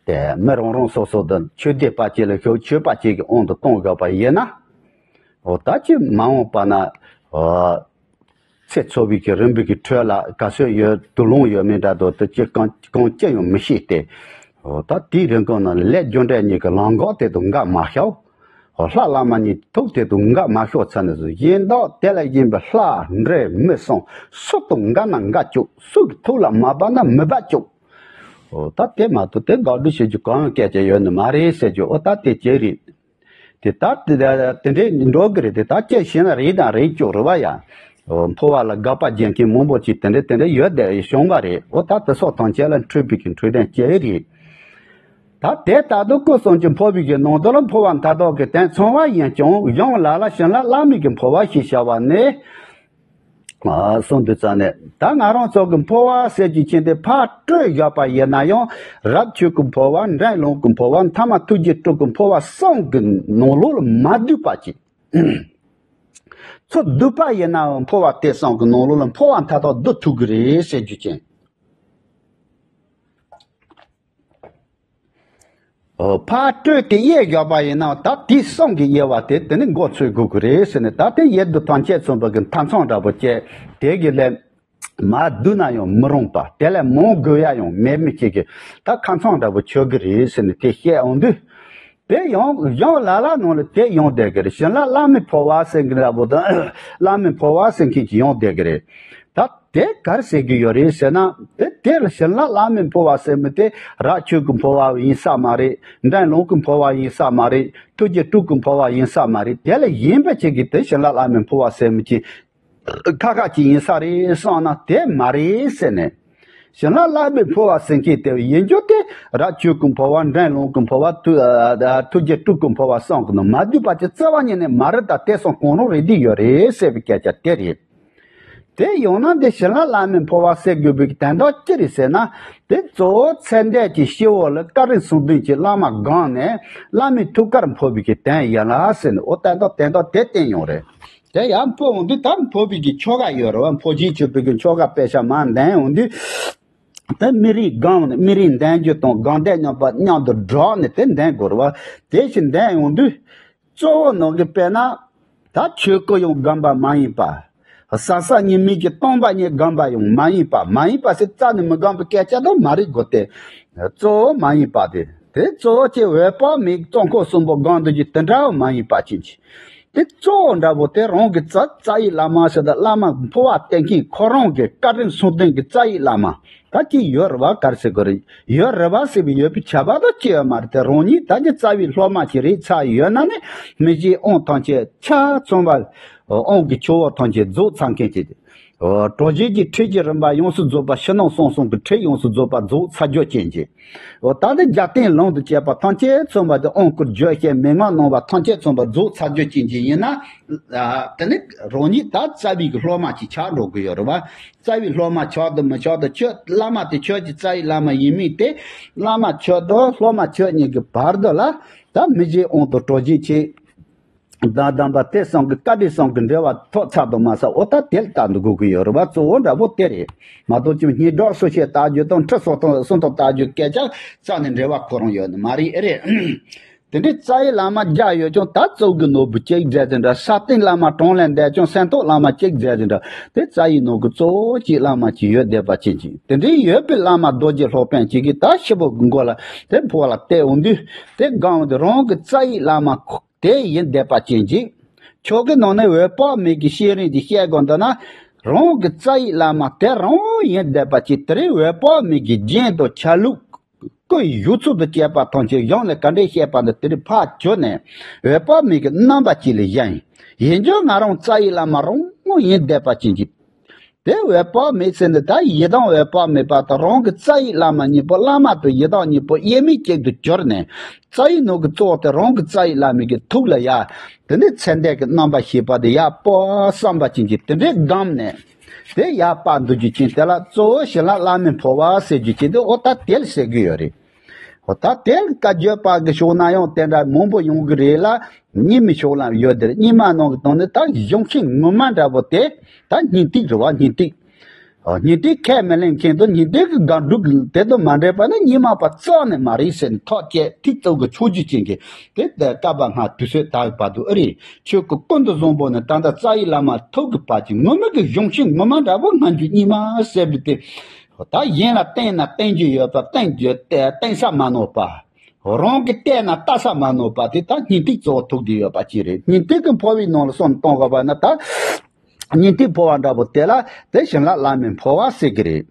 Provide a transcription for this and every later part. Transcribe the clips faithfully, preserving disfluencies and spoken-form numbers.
དེ་མི་རང་རང་སོ་སོ་དང་ཆོས་སྡེ་པ་ཅིག་ལ་ཤོག་ཆོས་པ་ཅིག་གི་དབང་དུ་གཏོང་དགོས་པ་ཡིན་ན། འོ་ད་ཅི་མ་འོངས་པ་ན། འོ། ཚེ་འཚོ་བའི་གི་རིམ་པའི་གི་ཁྲོད་ལ་ག་ཚོད་ཡོད་དུ་ལོང་ཡོད་མེད་འདྲ་དོ་དུ་ཅི་གང་གང་ཅི་ཡང་མི་ཤེས་ཏེ། འོ་ད་དེའི་རིང་གང་ན་ལས་རྒྱུ་འབྲས་གཉིས་ཀྱི་ལམ་འགག་དེ་དང་འགག་མ་ཤོག་འོ་ལྷ་བླ་མ་གཉིས་ཐུགས་དེ་དང་འགག་མ་ཤོག་ཚ་ནས་སུ་ཡིན་མདོག་དེ་ལ་ཡིན་པའི་ལྷ་འདྲེ་མི་གསུམ་སུ་དང་འགག་ན་འགག་བཅུག་སུ་གི་ཐུགས་ལ་མ་བབས་ན་མི་བབས་བཅུག་འོ་ད་དེ་མ་གཏོགས་དེ་འགག་སྒྲུབ་བྱེད་རྒྱུ་གང་ཡང་སྐད་ཆ་ཡོད་ནི་མ་རེད་ཟེར་རྒྱུ་འོ་ད་དེ་ཅི་རེད། དེ་ལྟར་དེ་དེ་འདྲའི་འགྲོ་གི་རེད། དེ་ལྟར་སྐྱེ་ཤེས་ན་རེད་དང་རེད་ཅོག་རེད་བ་ཡ། འཕོ་བ་ལ་དགག་པ་རྒྱག་མཁན་མང་པོ་ཅིག་དེ་འདྲ་དེ་འདྲ་ཡོད་བསྡད་བྱུང་བ་རེད། འོ་ད་དེ་སོགས་ཐམས་ཅད་ལ་འཁྲུལ་པའི་གི་འཁྲུལ་ལྡན་སྐྱེ་རེད། ད་དེ་ལྟར་དུ་སྐུ་གསུམ་གྱི་འཕོ་བའི་གི་ནང་དུ་ལ་འཕོ་བ་མཐའ་དག་གི་དོན་ཚང་བ་ཡིན་ཀྱང་ཡང་ལ་ལ་བྱིན་རླབས་བླ་མེད་ཀྱི་འཕོ་བ་ཞེས་བྱ་བ་ནི། གསུངས་དུས་ཙང་ནས་ད་ང་རང་ཚོ་གི་འཕོ་བ་ཟེར་གྱི་ཕྱིན་ཏེ་ཕར་སྤྲོས་བཞག་པ་ཡིན་ན་ཡང་རབ་ཆོས་ཀྱི་འཕོ་བ། འབྲིང་ལོངས་ཀྱི་འཕོ་བ། ཐ་མ་ཐུགས་རྗེ་སྤྲུལ་སྐུའི་འཕོ་བ་གསུམ་གྱི་ནང་ལོགས་ལ་མ་འདུས་པ་ཅིག་ཚུར་འདུས་པ་ཡིན་ནའང་འཕོ་བ་དེ་གསུམ་གྱི་ནང་ལོགས་ལ་འཕོ་བ་མཐའ་དག་བསྡུ་ཐུབ་ཀྱི་རེད་ཟེར་རྒྱུ་ཅན། ཕར་སྤྲོས་ཏེ་དབྱེ་བཞག་པ་ཡིན་ན་ད་དེ་གསུམ་གྱི་དབྱེ་བ་དེ་དེ་ནི་མགོ་ཚོས་དགོས་ཀྱི་རེད་ཟེར་ནས། ད་དེ་ཡེ་དུ་ཐམས་ཅད་མཚོན་པ་གི་མཐའ་མཚམས་འདྲ་པོ་བཅད་དེ་གི་ལས་མ་བསྡུས་ན་ཡང་མི་རུང་པ། དེ་ལས་མང་དགོས་ཡ་ཡང་མེད་མི་ཅིག་གི་ད་ཁ་མཚམས་འདྲ་པོ་ཆོད་ཀྱི་རེད་ཟེར་ནས་དེ་བཤད་འོང་དུས། དེ་ཡང་ཡང་ལ་ལ་ནང་ལ་དེ་ཡང་བསྡད་ཀྱི་རེད། བྱིན་རླབས་བླ་མེད་འཕོ་བ་ཟེར་གྱི་འདྲ་པོ་དང་བླ་མེད་འཕོ་བ་ཟེར་མཁན་གྱི་ཡང་བསྡད་ཀྱི་རེད། ད་དེ་ག་རེ་ཟེར་གྱི་ཡོད་རེད་ཟེར་ན། དེ་དེ་ལ་བྱིན་རླབས་བླ་མེད་འཕོ་བ་ཟེར་མི་དེ་རབ་ཆོས་ཀྱི་འཕོ་བ་ཡིན་ས་མ་རེད། འབྲིང་ལོངས་ཀྱི་འཕོ་བ་ཡིན་ས་མ་རེད། ཐུགས་རྗེ་སྤྲུལ་སྐུའི་འཕོ་བ་ཡིན་ས་མ་རེད། དེ་ལ་ཡིན་པ་ཅིག་གིས་དེ་བྱིན་རླབས་བླ་མེད་འཕོ་བ་ཟེར་མི་ཅིག་ཁ་ཁ་ཅིག་ཡིན་ས་རེད་བསམ་ན་དེ་མ་རེད་ཟེར་ནས། བྱིན་རླབས་བླ་མེད་འཕོ་བ་ཟེར་མཁན་དེ་ཡིན་རྒྱུ་དེ་རབ་ཆོས་ཀྱི་འཕོ་བ། འབྲིང་ལོངས་ཀྱི་འཕོ་བ། ཐུགས་ཐུགས་རྗེ་སྤྲུལ་སྐུའི་འཕོ་བ་གསུམ་གྱི་ནང་མ་འདུས་པ་ཅིག་རྩ་བ་ཉིད་ནས་མ་རེད། ད་དེ་གསུམ་གང་རུང་རེད་འདི་ཡོད་རེད་ཟེར་བའི་སྐད་ཆ་དེ་རེད། དེ་ཡང་ན་འདི་བྱིན་རླབས་བླ་མེད་འཕོ་བ་ཟེར་དགོས་པའི་དོན་དག་ཅི་རེད་ཟེར་ན། དེ་གཙོ་བོ་ཚེ་འདས་ཀྱི་སྐྱེ་བོ་ལ་བཀའ་དྲིན་གསུམ་ལྡན་གྱི་བླ་མ་བསྒོམས་ནས་བླ་མའི་ཐུགས་ཀར་འཕོ་བའི་གི་དོན་ཡིན་ལ་ཟེར་ནས། འོ་དོན་དག་དོན་དག་དེ་བསྟན་ཡོང་རེད། དེ་ཡང་འཕོ་འོང་དུས་ད་འཕོ་བའི་གི་ཆོ་ག་ཡོད་རེད་བ། འཕོ་ཆེན་མཆོད་པའི་གི་ཆོ་ག་དཔེ་ཆ་མར་འདོན་འོང་དུས། དེ་སྨན་རིགས་སྒོམ་ནས་སྨན་རིགས་འདོན་རྒྱུ་དང་སྒོམ་བཟླས་མཉམ་པ་མཉམ་དུ་སྒྲོག་ནས་དེ་འདོན་དགོས་རེད་བ། དེ་བཞིན་འདོན་འོང་དུས། གཙོ་བོ་ནང་གི་དཔེར་ན། ད་ཆོས་སྐུ་ཡང་སྒོམ་པ་མ་ཡིན་པ། གསལ་གསལ་ཉིད་སྨིན་གྱི་སྟོང་པ་ཉིད་སྒོམ་པ་ཡང་མ་ཡིན་པ། མ་ཡིན་པ་ཟེར་རྩ་ནས་མི་སྒོམ་པའི་སྐད་ཆ་དང་མ་རེད་གོ། དེ་གཙོ་བོ་མ་ཡིན་པ་དེ། དེ་གཙོ་བོ་ཆེ་འོད་དཔག་མེད་གཙོ་འཁོར་གསུམ་པོ་སྒོམ་འདོད་ཀྱི་དེ་འདྲ་བ་མ་ཡིན་པ་ཅན་གྱི། དེ་གཙོ་བོ་འདྲ་པོ་དེ་རང་གི་རྩ་རྩ་བའི་བླ་མ་ཟེར་ད་བླ་མ་འཕོ་བ་བསྟན་མཁན་ཁོ་རང་གི་བཀའ་དྲིན་གསུམ་ལྡན་གྱི་རྩ་བའི་བླ་མ། ད་ཅི་ཡོད་རེད་བ། ག་རེ་ཟེར་དགོས་རེད། ཡོད་རེད་བ་ཟེར་བའི་ཡོད་པའི་ཁྱབ་པ་དང་ཅི་ཡོད་མ་རེད། དེ་རང་ཉིད་ད་ཅི་རྩ་བའི་སློབ་མ་ཅིག་རེད་ཚར་ཡོད་ན་ནི་སྨིན་བྱེད་དབང་ཐམས་ཅད་ཆ་ཚང་བ། དབང་གི་ཆུ་བོ་ཐམས་ཅད་རྫོགས་ཚར་མཁན་ཅིག་གྲོལ་བྱེད་ཀྱི་ཁྲིད་ཀྱི་རིམ་པ་ཡོངས་སུ་རྫོགས་པ། ཕྱི་ནང་གསང་གསུམ་གྱི་ཁྲིད་ཡོངས་སུ་རྫོགས་པ་རྫོགས་ཚར་རྒྱུ་ཅན་གྱི། འོ་ད་ནི་རྒྱབ་རྟེན་ལུང་དུ་བྱས་པ་ཐམས་ཅད་མཚོན་པ་དེ་དབང་བསྐུར་བརྗོད་བྱེད་མན་ངག་གནང་བ་ཐམས་ཅད་མཚོན་པ་རྫོགས་ཚར་རྒྱུ་ཅན་གྱི་ཡིན་ན། དེ་ནི་རང་ཉིད་ད་རྩ་བའི་གི་སློབ་མ་ཅིག་ཆགས་འགྲོ་གི་ཡོད་རེད་བ། རྩ་བའི་སློབ་མ་ཆགས་དང་མི་ཆགས་དང་ཁྱོད་བླ་མ་དེ་ཁྱོད་ཀྱི་རྩ་བའི་བླ་མ་ཡིན་མིན་དེ། བླ་མ་ཁྱོད་དང་སློབ་མ་ཁྱོད་གཉིས་ཀྱི་བར་དུ་ལ་ད་སྨིན་བྱེད་དབང་དང་གྲོལ་བྱེད་ཆེད། དང་དམ་པ་དེ་གསུམ་གྱི་བཀའ་དྲིན་གསུམ་གྱི་འབྲེལ་བ་ཐོག་ཚར་དུ་མ་ཟ། འོ་ད་དེ་ལ་ལྟ་འདུག་དགོས་ཀྱི་ཡོད་རེད་བ། གཙོ་བོ་འདྲ་པོ་དེ་རེད་མ་གཏོགས་ཀྱི་སྙན་གྲགས་སུ་ཆེ་ལྟ་རྒྱུ་དང་ཁྲི་སོ་དང་སུམ་སྟོང་ལྟ་རྒྱུ་སྐད་ཆ་རྩ་ནས་འབྲེལ་བ་ཁོ་རང་ཡོད་ནི་མ་རེད། ཨེ་རེད། དེ་འདྲའི་རྩ་བའི་བླ་མ་བརྒྱ་ཡོད་ཀྱང་ད་གཙོ་གི་ནོར་བུ་གཅིག་མཛད་ཟིན་འདྲ། ས་སྟེང་བླ་མ་གྲངས་ལས་འདས་ཀྱང་སེམས་ཐོག་བླ་མ་གཅིག་མཛད་ཟིན་འདྲ། དེ་རྩ་བའི་ནོར་གྱི་གཙོ་བོ་གཅིག་བླ་མ་གཅིག་ཡོད་བསྡད་པ་ཅན་གཅིག་དེ་འདྲའི་ཡོད་པའི་བླ་མ་རྡོ་རྗེ་སློབ་དཔོན་གཅིག་གིས་ད་ཤི་བོ་གི་མགོ་ལ་དེ་འཕོ་བ་ལ་བལྟས་འོང་དུས། དེ་སྒང་དེ་རང་གི་རྩ་བའི་བླ་མ་ཁོ་དེ་ཡིན་བསྡད་པ་ཅན་གཅིག་ཆོ་གའི་ནང་ནས་འོད་དཔག་མེད་ཀྱི་བཤད་རིམ་གྱི་བཤད་སྒོ་འདི་ན། རང་གི་རྩ་བའི་བླ་མ་དེ་རང་ཡིན་བསྡད་པ་ཅན། དེ་རིང་འོད་དཔག་མེད་ཀྱི་རྒྱན་དང་ཆ་ལུགས། སྐུ་ཡི་བཞུགས་ཚུལ་དུ་བྱས་པ་ཐམས་ཅད་གཞུང་ལས་ག་འདྲས་བཤད་པ་འདི་དེ་རིང་ཕར་བསྒྱུར་ནས་འོད་དཔག་མེད་ཀྱི་རྣམ་པ་གཅིག་ལ་བཞེངས། ཡིན་རྒྱུ་ང་རང་རྩ་བའི་བླ་མ་རང་ངོ་ཡིན་བསྡད་པ་ཅན་གྱི། དེ་འོད་དཔག་མེད་ཟེར་ནས་ད་ཡི་དམ་འོད་དཔག་མེད་པ་དང་རང་གི་རྩ་བའི་བླ་མ་གཉིས་པོ་བླ་མ་དང་ཡི་དམ་གཉིས་པོ་དབྱེར་མེད་གཅིག་ཏུ་གྱུར་ནས་རྩ་བའི་ནང་གི་གཙོ་བོ་དེ་རང་གི་རྩ་བའི་བླ་མའི་གི་ཐུགས་ལ་ཡ། དེ་ནས་ཚེ་འདས་ཀྱི་རྣམ་པ་ཤེས་པ་དེ་ཡ་སྤོ་བསམ་པ་ཅན་གྱི་དེ་འདྲའི་སྒོམ་ནས། དེ་ཡར་སྤར་འདུག་རྒྱུ་ཅན་དེ་ལ་གཙོ་བོ་བྱིན་རླབས་བླ་མའི་འཕོ་བ་ཟེར་རྒྱུ་ཅན་དེ་འོ་ད་དེ་ལ་ཟེར་གི་ཡོད་རེད། འོ་ད་དེ་ལ་བཀའ་བརྒྱུད་པ་གི་ཕྱོགས་ན་ཡང་དེ་འདྲ་མང་པོ་ཡོང་གི་རེད་ལ། རྙིང་མའི་ཕྱོགས་ལ་ཡོད་དེ་རེད། རྙིང་མ་ནང་གི་དོན་ནི་ད་གཞུང་ཤིང་ངོ་མ་འདྲ་པོ་དེ་ད་སྙིང་ཐིག་རེད་བ། སྙིང་ཐིག་ཨ། སྙིང་ཐིག་ཁས་མི་ལེན་མཁན་དང་སྙིང་ཐིག་གི་དགག་སྒྲུབ་དེ་དང་མ་འདྲེས་པ་ནི་རྙིང་མ་པ་རྩ་ནས་མ་རེད་ཟེར་ནས་ཐག་བཅད། ཐིག་གཙུག་གི་ཕྱོགས་བཅུའི་སྤྱན་གྱིས་དེ་ལྟར་བཀའ་པ་སྔ་དུས་ཚོད་ད་བར་དུ་ཨེ་རེད། ཆོས་སྐུ་ཀུན་ཏུ་བཟང་པོ་ནས་ད་ལྟ་རྩ་བའི་བླ་མ་ཐུག་གི་བར་གྱི་ངོ་མ་གི་གཞུང་ཤིང་ངོ་མ་འདྲ་བོ་སྔ་འགྱུར་རྙིང་མ་ཟེར་བའི་དེ། ད་གཞན་ལ་བསྟན་ན་བསྟན་རྒྱུ་ཡོད་པ་བསྟན་རྒྱུ་བསྟན་ས་མ་ནོར་བ། རང་གིས་བལྟས་ན་ལྟ་ས་མ་ནོར་བ་དེ་ད་སྙིང་ཐིག་གཙོ་བོ་ཐུག་བསྡད་ཡོད་པ་ཅིག་རེད། སྙིང་ཐིག་གི་འཕོ་བའི་ནང་ལ་སོང་གཏོང་དགོས་པ་ན། ད་སྙིང་ཐིག་འཕོ་བ་འདྲ་པོ་དེ་ལ་དེ་བྱིན་རླབས་བླ་མའི་འཕོ་བ་ཟེར་གི་རེད།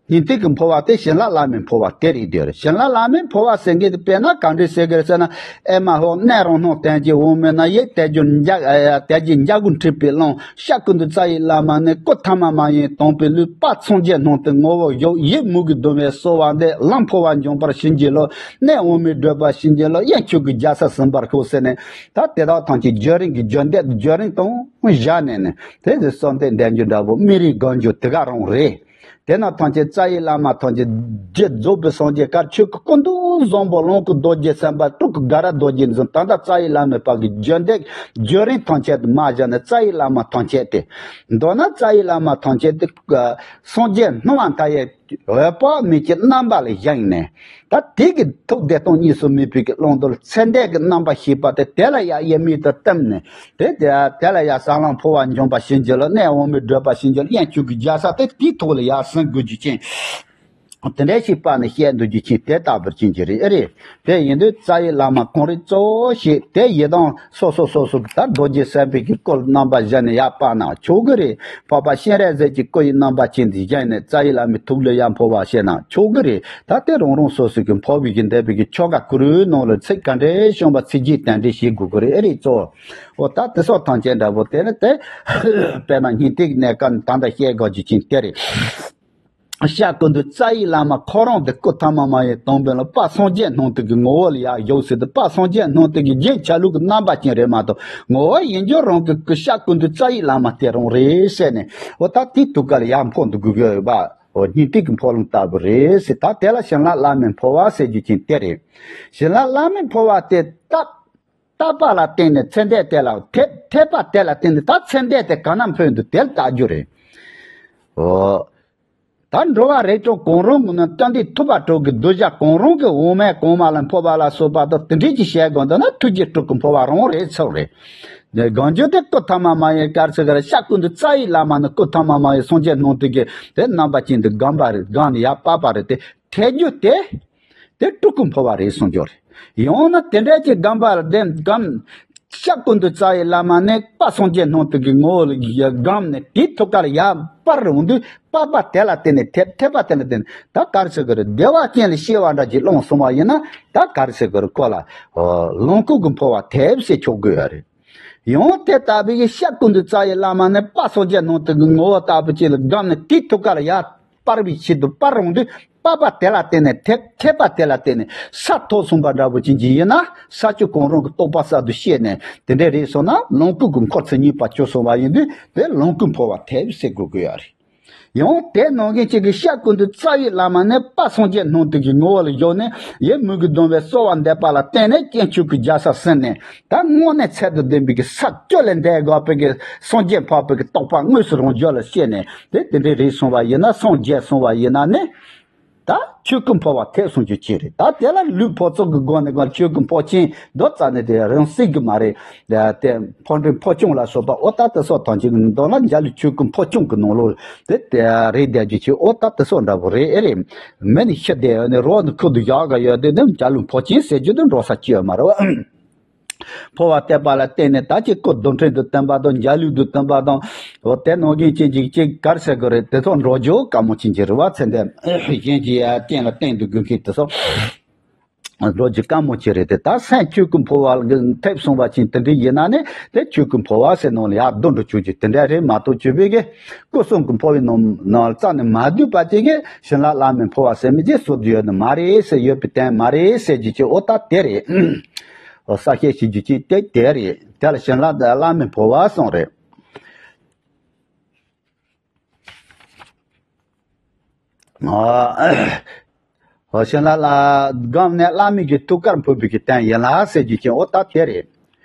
སྙིང་ཐིག་གི་འཕོ་བ་དེ་བྱིན་རླབས་བླ་མའི་འཕོ་བ་དེ་རེད་དེ་རེད། བྱིན་རླབས་བླ་མའི་འཕོ་བ་ཟེར་མཁན་དེ་དཔེར་ན་ག་འདྲ་ཟེར་གི་རེད་ཟེར་ན། ཨེ་མ་ཧོ། གནས་རང་སྣང་བསྟན་གྱི་འོག་མིན་ན། ཡིད་དལ་གྱི་འཇའ་ཨ་དལ་གྱི་འཇའ་གུར་འཁྲིགས་པའི་ཀློང་། སྐྱབས་ཀུན་འདུས་རྩ་བའི་བླ་མ་ནི། སྐུ་ཐ་མལ་མ་ཡིན་དྭངས་པའི་ལུས། དཔལ་སངས་རྒྱས་སྣང་དུ་ངོ་བོར་བཞུགས། ཡིད་མོས་གུས་གདུང་བས་གསོལ་བ་འདེབས། ལམ་འཕོ་བ་འབྱོངས་པར་བྱིན་གྱིས་རློབས། གནས་འོག་མིན་བགྲོད་པར་བྱིན་གྱིས་རློབས། དབྱིངས་ཆོས་ཀྱི་རྒྱལ་སར་གཟིམས་པར་ཤོག་ཟེར་ནས། ད་དེ་དག་ཐམས་ཅད་བརྒྱུད་རིམ་གྱི་བརྒྱུད་འདེབས་བརྒྱུད་རིམ་དང་བཞག་ནས་ནི། དེ་ཚོ་གསོལ་འདེབས་འདེབས་རྒྱུ་འདྲ་པོ་སྨིན་རིམ་སྒོམ་རྒྱུ་དེ་ག་རང་རེད། དེ་ན་ཐམས་ཅད་རྩ་བའི་བླ་མ་ཐམས་ཅད་རྗེ་རྫོགས་པའི་སངས་རྒྱས་གར་ཆོས་སྐུ་ཀུན་ཏུ་བཟང་པོ་ལོངས་སྐུ་རྡོ་རྗེ་སེམས་དཔའ་སྤྲུལ་སྐུ་དགའ་རབ་རྡོ་རྗེ་འཛིན། ད་ལྟ་རྩ་བའི་བླ་མའི་བར་གྱི་བརྒྱུད་འདེབས་བརྒྱུད་རིམ་ཐམས་ཅད་དུ་མ་བཞག་ནས། རྩ་བའི་བླ་མ་ཐམས་ཅད་དེ། མདོར་ན་རྩ་བའི་བླ་མ་ཐམས་ཅད་དེ་སངས་རྒྱས་སྣང་བ་མཐའ་ཡས་འོད་དཔག་མེད་ཀྱི་རྣམ་པ་ལ་བཞེངས་ནས། ད་དེ་གི་ཐུགས་བདེ་སྟོང་གཉིས་སུ་མེད་པའི་གི་ཀློང་རྡོལ་ཚེ་འདས་ཀྱི་རྣམ་པ་ཤེས་པ་དེ། དེ་ལ་ཡང་དབྱེར་མེད་དུ་བསྟིམ་ནས། དེ་དེ་དེ་ལ་ཡང་ས་ལམ་འཕོ་བ་འབྱོངས་པར་བྱིན་གྱིས་རློབས། གནས་འོག་མིན་བགྲོད་པར་བྱིན་གྱིས་རློབས། དབྱིངས་ཆོས་ཀྱི་རྒྱལ་ས་དེ་དེའི་ཐོག་ལ་ཡར་ཟིན་དགོས་རྒྱུ་ཅན། དེ་འདྲའི་ཞིག་པ་ནི་བཤད་འདུག་རྒྱུ་ཅན་དེ་ལྟ་བུར་ཅན་གྱི་རེད། ཨེ་རེད། དེ་ཡིན་དུས་རྩ་བའི་བླ་མ་གང་རེད་གཙོ་བོ་ཞིག་དེ་ཡི་དམ་སོ་སོ་སོ་སོ་གི་ད་རྡོ་རྗེ་སེམས་དཔའི་གི་སྐུ་རྣམ་པ་བཞག་ནས་ཡར་སྤར་ན་ཆོག་གི་རེད། འཕགས་པ་སྤྱན་རས་གཟིགས་ཀྱི་སྐུ་ཡི་རྣམ་པ་ཅན་དེ་བཞག་ནས་རྩ་བའི་བླ་མའི་ཐུགས་ལ་ཡར་འཕོ་བ་བྱས་ན་ཆོག་གི་རེད། ད་དེ་རང་རང་སོ་སོ་གི་འཕོ་བའི་གི་འདས་པའི་གི་ཆོ་ག་གུ་རུའི་ནང་ལ་ཚིག་ག་འདྲའི་བྱུང་བ་ཚིག་རྗེས་དེ་འདྲའི་བྱེད་དགོས་ཀྱི་རེད། ཨེ་རེད་གཙོ་བོ། འོ་ད་དེ་སོགས་ཐམས་ཅད་འདྲ་པོ་དེ་ནི་དེ། དཔེར་ན་སྙིང་ཐིག་གནས་སྐབས་ད་ལྟ་བཤད་དགོས་རྒྱུ་ཅན་དེ་རེད། སྐྱབས་ཀུན་འདུས་རྩ་བའི་བླ་མ་ཁོ་རང་དེ་སྐུ་ཐ་མལ་མ་ཡིན་དྭངས་པའི་ལམ། དཔལ་སངས་རྒྱས་སྣང་དུས་ཀྱི་ངོ་བོ་ལ་ཡར་བཞུགས་ཟེར་དུས། དཔལ་སངས་རྒྱས་སྣང་དུས་ཀྱི་རྒྱན་ཆ་ལུགས་ཀྱི་རྣམ་པ་ཅན་རེད་མ་གཏོགས། ངོ་བོ་ཡིན་རྒྱུ་རང་གི་སྐུ་སྐྱབས་ཀུན་འདུས་རྩ་བའི་བླ་མ་དེ་རང་རེད་ཟེར་ནས། འོ་ད་དེའི་ཐུགས་ཀ་ལ་ཡར་འཕོ་འདུག་དགོས་ཀྱི་ཡོད་པ། འོ་སྙིང་ཐིག་གི་འཕོ་ལུང་ལྟ་བུ་རེད་ཟེར། ད་དེ་ལ་བྱིན་རླབས་བླ་མའི་འཕོ་བ་ཟེར་རྒྱུ་ཅན་དེ་རེད། བྱིན་རླབས་བླ་མའི་འཕོ་བ་དེ་ད། བརྟག་པ་ལ་བརྟེན་ནས་ཚེ་འདས་དེ་ལ་འཐད། འཐད་པ་དེ་ལ་བརྟེན་ནས་ད་ཚེ་འདས་དེ་ག་ན་འཕོས་འདུག་དེ་ལ་བརྟག་རྒྱུ་རེད། འོ། ད་འགྲོ་བ་རིགས་དྲུག་གང་རུང་གི་ནང་བསྟན་འདི་ཐུབ་པ་དྲུག་གི་གདུལ་བྱ་གང་རུང་གི་འོག་མིན་གོང་མ་ལ་འཕོ་བ་ལ་སོགས་པ་དང་དེ་འདྲས་ཀྱི་བྱེད་སྒོ་འདི་ན་ཐུགས་རྗེ་སྤྲུལ་སྐུ་འཕོ་བ་རང་རེད་ཚུལ་རེད། གང་རྒྱུ་དེ་སྐུ་ཐ་མལ་མ་ཡིན་གར་ཚིག་གར་སྐྱབས་ཀུན་འདུས་རྩ་བའི་བླ་མ་ནི་སྐུ་ཐ་མལ་མ་ཡིན་སངས་རྒྱས་སྣང་དུས་ཀྱི་དེ་རྣམ་པ་ཅན་དུ་བསྒོམ་པ་རེད། བསྒོམ་ནས་ཡར་སྤར་པ་རེད་དེ། འཐད་རྒྱུ་དེ། དེ་སྤྲུལ་སྐུ་འཕོ་བ་རེད་གསུང་རྒྱུ་རེད། ཡང་ན་དེ་འདྲ་ཅིག་བསྒོམ་པ་ལ་བསྒོམ། སྐྱབས་ཀུན་འདུས་རྩ་བའི་བླ་མ་ནི་དཔལ་སངས་རྒྱས་སྣང་དུས་ཀྱི་ངོ་བོ་ལ་བསྒོམས་ནས་དེའི་ཐུགས་ཀ་ལ་ཡར་སྤར་འོང་དུས་སྤར་པ་དེ་ལ་བརྟེན་ནས་འཐད། འཐད་པ་དེ་ལ་བརྟེན་ནས་ད་ག་རེ་ཟེར་དགོས་རེད། བདེ་བ་ཅན་ལ་སྐྱེ་བ་འདྲ་ཅིག་བླངས་སོང་བ་ཡིན་ན་ད་ག་རེ་ཟེར་དགོས་རེད། ཁོ་ལ་ལོངས་སྐུ་གི་འཕོ་བ་ཐེབས་སེ་ཆོག་དགོས་ཡ་རེད། ཡང་དེ་ལྟ་བུའི་སྐྱབས་ཀུན་འདུས་རྩ་བའི་བླ་མ་ནི་དཔལ་སངས་རྒྱས་སྣང་དུས་ཀྱི་ངོ་བོ་ལྟ་བུ་ཅིག་ལ་བསྒོམས་ནས་དེའི་ཐུགས་ཀ་ལ་ཡར་སྤར་བའི་ཆེད་དུ་སྤར་འོང་དུས་སྤར་པ་དེ་ལ་བརྟེན་ནས་འཐད། འཐད་པ་དེ་ལ་བརྟེན་ནས་ས་ཐོབ་སོང་བ་འདྲ་པོ་ཅན་ཅིག་ཡིན་ན། ས་བཅུ་གང་རུང་གི་རྟོགས་པ་གསར་དུ་སྐྱེས་ནས་དེ་འདྲའི་རིགས་སོང་ན་ལོངས་སྐུ་གི་འཁོར་མཚན་ཉིད་པ་བྱུང་སོང་བ་ཡིན་དུས་དེ་ལོངས་སྐུ་འཕོ་བ་ཐེབས་སེ་དགོས་ཀྱི་ཡོད་རེད། ཡང་དེ་ནང་བཞིན་གཅིག་གི་སྐྱབས་ཀུན་འདུས་རྩ་བའི་བླ་མ་ནི་དཔལ་སངས་རྒྱས་སྣང་དུས་ཀྱི་ངོ་བོ་ལ་བཞུགས་ནས་ཡིད་མོས་གུས་གདུང་བས་གསོལ་བ་འདེབས་པ་ལ་བརྟེན་ནས་དབྱིངས་ཆོས་ཀྱི་རྒྱལ་སར་ཟིན་ནས་ད་དངོས་གནས་ཚད་དང་ལྡན་པའི་གི་ས་བཅུ་ལས་འདས་དགོས་པའི་གི་སངས་རྒྱས་འཕགས་པའི་གི་རྟོགས་པ་དངོས་སུ་རང་རྒྱུད་ལ་སྐྱེས་ནས་དེ་དེ་འདྲའི་རིགས་སོང་བ་ཡིན་ན། སངས་རྒྱས་སོང་བ་ཡིན་ན་ནི། ད་ཆོས་སྐུ་འཕོ་བ་ཐེབས་སོང་རྒྱུ་ཅིག་རེད། ད་དེ་ལ་ལུས་འཕོ་ཚུལ་གྱི་སྒོ་ནས་ཀྱང་ཆོས་སྐུ་འཕོ་ཆེན་མདོ་རྩ་ནས་དེ་རང་སྲིད་ཀྱི་མ་རེད། དེ་འཕོ་འབྲིང་འཕོ་ཆུང་ལ་སོགས་པ་འོ་ད་དེ་སོགས་དང་གཅིག་མདོར་ན་འཇའ་ལུས་ཆོས་སྐུ་འཕོ་ཆུང་གི་ནང་ལོགས་དེ་དེ་རེད་བསྡད་རྒྱུ་ཅིག་འོ་ད་དེ་སོགས་འདྲ་པོ་རེད། ཨེ་རེད། མི་ནི་ཤི་བསྡད་ཡོད་ནི་རོ་ནི་ཁུར་དུ་བཞག་ག་ཡོད་དེ་ནི་འཇའ་ལུས་འཕོ་ཆེན་ཟེར་རྒྱུ་དེ་འགྲོ་ས་ཅི་ཡོད་མ་རེད་བ། འཕོ་བ་བསྟན་པ་ལ་བརྟེན་ནས་ད་ཅིག་སྐུ་རྡུལ་ཕྲན་དུ་བསྟན་པ་དང་འཇའ་ལུས་དུ་བསྟན་པ་དང་། འོ་དེ་ནང་བཞིན་ཅན་ཅིག་ཅིག་ག་རེ་ཟེར་དགོས་རེད། དེ་ཚོ་འགྲོ་རྒྱུ་དཀའ་མོ་ཅན་ཅིག་རེད་བ། ཚེ་འདས་གཞན་གྱི་རྐྱེན་ལ་བརྟེན་དུ་དགོས་མཁན་དེ་ཚོ་འགྲོ་རྒྱུ་དཀའ་མོ་ཅིག་རེད་དེ། ད་སེམས་ཆོས་སྐུ་འཕོ་བ་ལ་ཐེབས་སོང་བ་ཅན་དེ་འདྲ་ཡིན་ན་ནི་དེ་ཆོས་སྐུ་འཕོ་བ་ཟེར་ནང་ལ་ཡར་བསྡུ་འགྲོ་ཆོག་རྒྱུ་དེ་འདྲ་རེད་མ་གཏོགས། བཅོས་པའི་གི་སྐུ་གསུམ་གྱི་འཕོ་བའི་ནང་ནང་ལ་རྩ་ནས་མ་བསྡུས་པ་ཅིག་གིས་བྱིན་རླབས་བླ་མའི་འཕོ་བ་ཟེར་མི་ཅིག་བཟོ་རྒྱུ་ཡོད་ནི་མ་རེད་ཟེར། ཡོད་པའི་དོན་མ་རེད་ཟེར་རྒྱུ་ཅིག་འོ་ད་དེ་རེད། གསལ་བཤད་བྱེད་རྒྱུ་ཅིག་དེ་དེ་རེད། དེ་ལ་བྱིན་རླབས་བླ་མའི་འཕོ་བ་གསུངས་རེད། ཨ། བྱིན་རླབས་ལ་བསྒོམས་ནས་བླ་མའི་གི་ཐུགས་ཀར་འཕོས་པའི་གི་དོན་ཡིན་ལ་ཟེར་རྒྱུ་ཅིག་འོ་ད་དེ་རེད།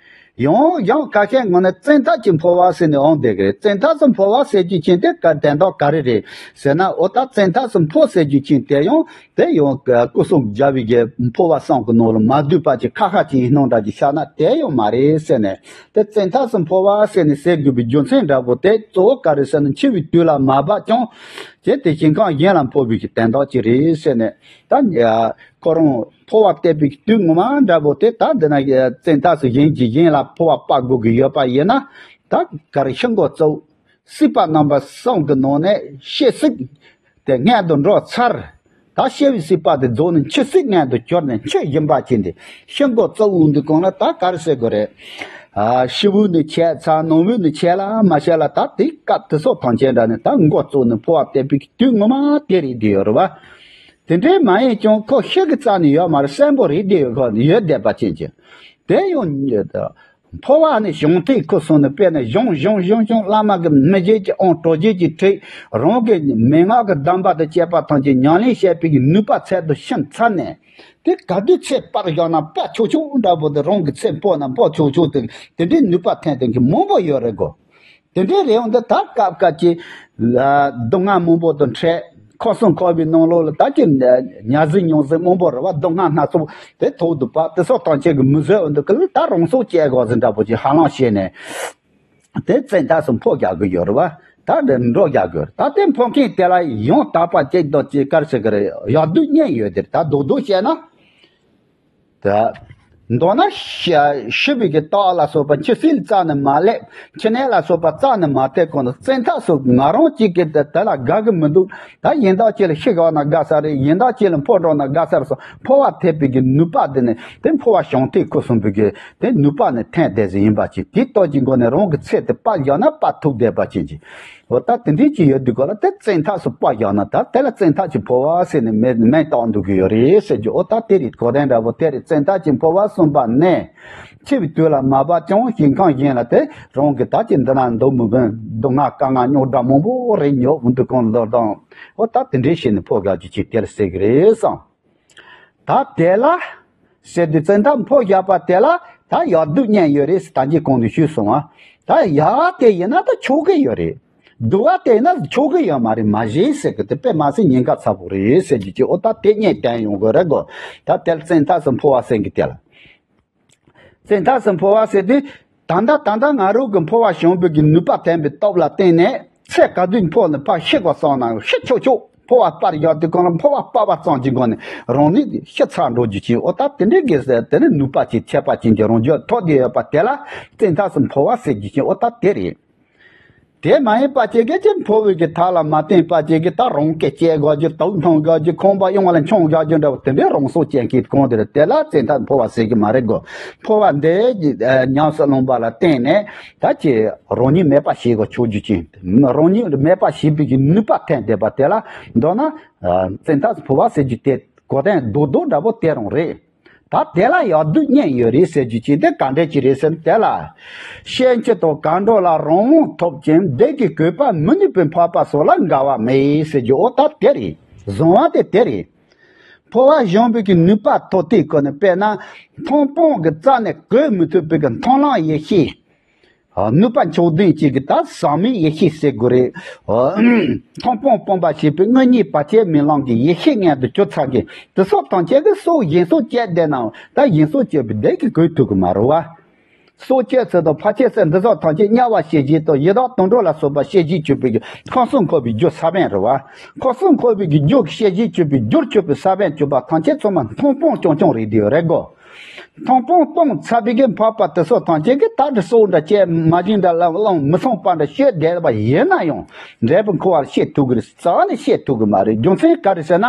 ཡང་ཡང་ཁ་ཤས་ངོ་ནས་བཙན་ཐབས་ཀྱིས་འཕོ་བ་ཟེར་ནས་འོང་བསྡད་ཀྱི་རེད། བཙན་ཐབས་སུ་འཕོ་བ་ཟེར་རྒྱུ་ཅན་དེ་ག་དོན་དག་ག་རེ་རེད་ཟེར་ན། འོ་ད་བཙན་ཐབས་སུ་འཕོ་ཟེར་རྒྱུ་ཅན་དེ་ཡང་དེ་ཡང་སྐུ་གསུམ་རྒྱལ་བའི་གི་འཕོ་བ་གསུམ་གྱི་ནང་ལ་མ་འདུས་པ་ཅིག་ཁ་ཁ་ཅིག་ཡིན་སྣང་འདྲ་ཅིག་ཤར་ན་དེ་ཡང་མ་རེད་ཟེར་ནས། དེ་བཙན་ཐབས་སུ་འཕོ་བ་ཟེར་ནས་ཟེར་དགོས་པའི་རྒྱུ་མཚན་འདྲ་པོ་དེ་གཙོ་བོ་ག་རེ་ཟེར་ན། འཆི་བའི་དུས་ལ་མ་བབ་ཀྱང་ཅེས་དེ་ཞིང་ཁམས་གཞན་ལ་འཕོ་བའི་གི་དོན་དག་ཅིག་རེད་ཟེར་ནས། ད་ཁོ་རང་འཕོ་བ་བསྟན་པའི་དུས་ངོ་མ་འདྲ་པོ་དེ་ད་འདི་ན་བཙན་ཐབས་སུ་གཞན་གྱིས་གཞན་ལ་འཕོ་བ་སྤར་དགོས་ཀྱི་ཡོད་པ་ཡིན་ན། ད་ག་རེ་ཤི་འགོ་གཙོ་བོ་སྲིད་པ་རྣམ་པ་གསུམ་གྱི་ནང་ནས་སྐྱེ་སྲིད་དེ་སྔོན་དུ་འགྲོ་ཚར། ད་སྐྱེ་བའི་སྲིད་པ་དེ་རྫོགས་ནས་འཆི་སྲིད་མངོན་དུ་གྱུར་ནས་འཆི་བཞིན་པ་ཅན་དེ་ཤི་འགོ་གཙོ་བོ་འདི་གང་ལ་ད་ག་རེ་ཟེར་དགོས་རེད། ཨ་ཕྱི་བོ་ནས་ཆད་ཚར། ནང་བོ་ནས་ཆད་ལ་མ་ཆད་ལ་ད་དེ་སྐབས་དེ་སོགས་ཐམས་ཅད་འདྲ་ནས་ད་འགོ་བཙུགས་ནས་འཕོ་བ་བསྟན་པའི་དུས་ངོ་མ་དེ་རེད་བསྡད་ཡོད་རེད་བ། དེ་འདྲའི་མ་ཡིན་ཀྱང་ཁོ་ཤི་གི་རྩ་ནས་ཡོད་མ་རེད། གསོན་པོ་རེད་བསྡད་ཡོད། ཁོ་ཡོད་བསྡད་པ་ཅན་གྱི་དེ་ཡང་འཕོ་བ་ནི་གཞུང་མཐའི་ཁུ་སོང་ནས་དཔེར་ན་གཞུང་གཞུང་གཞུང་གཞུང་བླ་མ་གི་མི་བརྗེད་ཀྱི་དབང་གྲོལ་བརྗེད་ཀྱི་ཁྲིད། རང་གི་མན་ངག་གི་གདམས་པ་དང་བཅས་པ་ཐམས་ཅད་ཉམས་ལེན་བྱས་པའི་གི་ནུས་པ་ཚད་དུ་ཕྱིན་ཚར་ནས། དེ་ག་དུས་ཚེ་སྤར་བཞག་ན་སྤར་ཆོག་ཆོག་འདྲ་པོ་དེ། རང་གི་ཚེ་འཕོ་ན་འཕོ་ཆོག་ཆོག་དེ་དེ་འདྲའི་ནུས་པ་ཐོན་དེ་གི་མང་པོ་ཡོད་རེད་གོ། དེ་འདྲའི་རེད་འོང་དེ་ད་སྐབས་སྐབས་ཀྱི་སྡུག་བསྔལ་མང་པོ་དང་འཕྲད། ཁམས་གསུམ་འཁོར་བའི་ནང་ལོགས་ལ་ད་ཀྱི་ཉ་ཟིག་ཉུང་ཟིག་མང་པོ་རེད་བ། སྡུག་བསྔལ་སྣ་ཚོགས་དེ་ཐོག་ཏུ་བབས། དེ་སོགས་ཐམས་ཅད་ཀྱི་མི་བཟོད་འོང་དུ་ཀི་ལ་ད་རང་སྲོག་བཅད་དགོས་ཟིན་འདྲ་པོ་ཅིག་ཧ་ལམ་བཤད་ནས། དེ་བཙན་ཐབས་སུ་འཕོ་རྒྱག་གི་ཡོད་རེད་བ། ད་དེ་འགྲོ་རྒྱག་གི་ཡོད་རེད། ད་དེ་འཕོ་མཁན་དེ་ལ་ཡང་དག་པ་ཅིག་དང་ཅིག་ག་རེ་ཟེར་གི་རེད། ཡག་སྡུག་གཉིས་ཡོད་དེ། ད་རྡོག་རྡོག་བཤད་ན། ད་མདོར་ན་ཤི་ཤི་བའི་གི་རྟགས་ལ་སོགས་པ་འཆི་སྲིད་རྩ་ནས་མ་སླེབས། འཆི་ནད་ལ་སོགས་པ་རྩ་ནས་མ་ཐེབས་གོང་དུ་བཙན་ཐབས་སུ་ང་རང་གཅིག་གིས་དེ་དེ་ལ་དགའ་གི་མི་འདུག། ད་གཞན་དག་ཅིག་ལ་ཤི་བཞག་ན་དགའ་ས་རེད། གཞན་དག་ཅིག་ལ་འཕོ་འགྲོ་ན་དགའ་ས་རེད་སོགས་འཕོ་བ་ཐེབས་པའི་གི་ནུས་པ་དེ་ནི་དེ་འཕོ་བ་གཞུང་མཐའི་ཁུ་སོང་པའི་གི་དེ་ནུས་པ་ནི་ཐོན་བསྡད་ཟིན་ཡིན་པ་ཅིག། དེའི་སྟོབས་ཀྱི་སྒོ་ནས་རང་གི་ཚེ་དེ་སྤར་བཞག་ན་སྤར་ཐུབ་བསྡད་པ་ཅན་གྱི། འོ་ད་དེ་འདྲའི་ཅིག་ཡོད་དུས་ག་ལ་དེ་བཙན་ཐབས་སུ་སྤར་བཞག་ན་ད་དེ་ལ་བཙན་ཐབས་ཀྱིས་འཕོ་བ་ཟེར་ནས་མིང་མིང་བཏགས་འདུག་གི་ཡོད་རེད་ཟེར་རྒྱུ། འོ་ད་དེ་རེད། གོ་དོན་འདྲ་པོ་དེ་རེད། བཙན་ཐབས་ཀྱིས་འཕོ་བ་གསུངས་པ་ནས། འཆི་བའི་དུས་ལ་མ་བབ་ཀྱང་ཞིང་ཁམས་གཞན་ལ་དེ་རང་གི་ད་ཅི་འདི་ན་འདུག་མི་དགོས། སྡུག་བསྔལ་དཀའ་ངལ་རྙོག་དྲ་མང་པོ་རེ་མྱོང་འདུག་གང་ལོར་དང་། འོ་ད་དེ་འདྲའི་བྱས་ནས་འཕོ་བཞག་རྒྱུ་ཅིག་དེ་ལ་ཟེར་གི་རེད་བསམ། ད་དེ་ལ་ཟེར་དུས་བཙན་ཐབས་འཕོ་བཞག་པ་དེ་ལ་ད་ཡག་སྡུག་གཉིས་ཡོད་རེད་ཟེར་ད་གིན་གོང་དུ་ཞུས་སོང་ང་། ད་ཡག་དེ་ཡིན་ན་ད་ཆོག་གི་ཡོད་རེད། སྡུག་པ་དེ་ཡིན་ན་ཆོག་གི་ཡོད་མ་རེད། མ་གཞི་ཟེར་གི་དེ་དཔེ་མ་སྲིད་ཉེན་ཁ་ཚ་པོ་རེད་ཟེར་རྒྱུ་ཅིག། འོ་ད་དེ་གཉིས་བསྟན་ཡོང་གི་རེད་གོ། ད་དེ་ལ་བཙན་ཐབས་སུ་འཕོ་བ་ཟེར་གི་དེ་ལ། བཙན་ཐབས་སུ་འཕོ་བ་ཟེར་དུས། ད་ལྟ་ད་ལྟ་ང་རང་གི་འཕོ་བ་བྱུང་བའི་གི་ནུས་པ་ལྡན་པའི་སྟོབས་ལ་བརྟེན་ནས་ཚེ་ག་དུས་འཕོ་ནས་ཕར་ཤི་དགོས་བསམ་ན་ཤི་ཆོག་ཆོག། འཕོ་བ་སྤར་ཡག་དུས་གང་ལ་འཕོ་བ་སྤར་བ་ཙམ་གྱི་སྒོ་ནས་རང་ནི་ཤི་ཚར་འགྲོ་རྒྱུ་ཅིག། འོ་ད་དེ་འདྲའི་གི་ཟེར་དེ་ནི་ནུས་པ་ཅིག་ཁྱད་པར་ཅན་གྱི་རང་རྒྱུད་ཐོག་བསྡད་ཡོད་པ་དེ་ལ་བཙན་ཐབས་སུ་འཕོ་བ་ཟེར་རྒྱུ་ཅིག། འོ་ད་དེ་རེད། དེ་མ་ཡིན་པ་ཅིག་གིས་ཅིག་འཕོ་བའི་གི་ཐབས་ལ་མ་བརྟེན་པ་ཅིག་གིས་ད་རང་སྐད་བཅད་དགོས་རྒྱུ། དུག་འཐུང་དགོས་རྒྱུ། ཁང་པ་གཡང་ལ་མཆོང་དགོས་རྒྱུ་འདྲ་བོ་དེ་འདྲའི་རང་སྲོག་བཅད་མཁན་གོང་དེ་རེད། དེ་ལ་བཙན་ཐབས་འཕོ་བ་ཟེར་གི་མ་རེད་གོ། འཕོ་བ་འདི་ཉམས་སུ་བླངས་པ་ལ་བརྟེན་ནས་ད་ཅིག་རང་ཉིད་མེད་པ་བྱེད་དགོས་ཆོག་རྒྱུ་ཅིག། རང་ཉིད་མེད་པ་བྱེད་པའི་གི་ནུས་པ་ཐོན་བསྡད་པ་དེ་ལ་མདོར་ན་བཙན་ཐབས་འཕོ་བ་ཟེར་རྒྱུ་དེ་གོ་དོན་རྡོག་རྡོག་འདྲ་བོ་དེ་རང་རེད། ད་དེ་ལ་ཡག་སྡུག་གཉིས་ཡོད་རེད་ཟེར་རྒྱུ་ཅིག། དེ་ག་འདྲ་ཅིག་རེད་ཟེར་ན། དེ་ལ་ཤེས་བྱ་དང་གར་འགྲོ་ལ་རང་དབང་ཐོབ་ཅིང་བདེ་སྐྱིད་གོས་དཔལ་མི་ནུས་པའི་འཕགས་པ་སོགས་ལ་འགལ་བ་མེད་ཟེར་རྒྱུ། འོ་ད་དེ་རེད། བཟང་བ་དེ་དེ་རེད། འཕོ་བ་གཞོམ་པའི་གི་ནུས་པ་ཐོབ་དུས་གོ་ནས། དཔེར་ན་མཐོང་སྤང་གི་རྩ་ནས་གོས་མི་ཐུབ་པའི་གི་མཐོང་ལམ་ཡེ་ཤེས། ནུས་པ་མཆོག་ལྡན་གཅིག་གི་ད་ཟག་མེད་ཡེ་ཤེས་ཟེར་དགོས་རེད། མཐོང་སྤང་སྤངས་པ་ཞེས་པའི་དངོས་གཉིས་བར་ཆད་མེད་ལམ་གྱི་ཡེ་ཤེས་མངོན་དུ་གྱུར་ཚར་མཁན་དེ་སོགས་ཐམས་ཅད་ཀྱིས་སྲོག་གཞན་སྲོག་བཅད་བསྡད་ནའང་ད་གཞན་སྲོག་གཅོད་པའི་བདེ་སྐྱིད་གོས་ཐུབ་ཀྱི་མ་རེད་བ། སྲོག་གཅོད་ཚུལ་དང་ཕར་ཆེར་ཚུལ་འདི་སོགས་ཐམས་ཅད་དམྱལ་བ་ཤེས་བྱེད་དང་ཡི་དྭགས་དུད་འགྲོ་ལ་སོགས་པ་ཤེས་བྱེད་གཅོད་པའི་ཁམས་གསུམ་འཁོར་བའི་རྒྱུ་ས་བོན་རེད་བ། ཁམས་གསུམ་འཁོར་བའི་རྒྱུ་ཤེས་བྱེད་གཅོད་པའི་རྒྱུར་གྱུར་པའི་ས་བོན་གཅོད་པ་ཐམས་ཅད་ཚང་མ་མཐོང་སྤང་རྐྱང་རྐྱང་རེད་དེ་རེད་གོ། མཐོང་སྤང་སྤངས་ཚར་བའི་གི་འཕགས་པ་དེ་སོགས་ཐམས་ཅད་ཀྱིས་ད་འདི་སྲོག་འདྲ་བཅད། མ་བྱིན་འདྲ་ལམ་བླང་། མི་ཚངས་པ་འདྲ་སྤྱོད་བསྡད་པ་ཡིན་ན་ཡང་འབྲས་བུ་འཁོར་བར་སྐྱེ་ཐུབ་ཀྱི་རེད། རྩ་བ་ནས་སྐྱེ་ཐུབ་ཀྱི་མ་རེད། རྒྱུ་མཚན་ག་རེ་ཟེར་ན།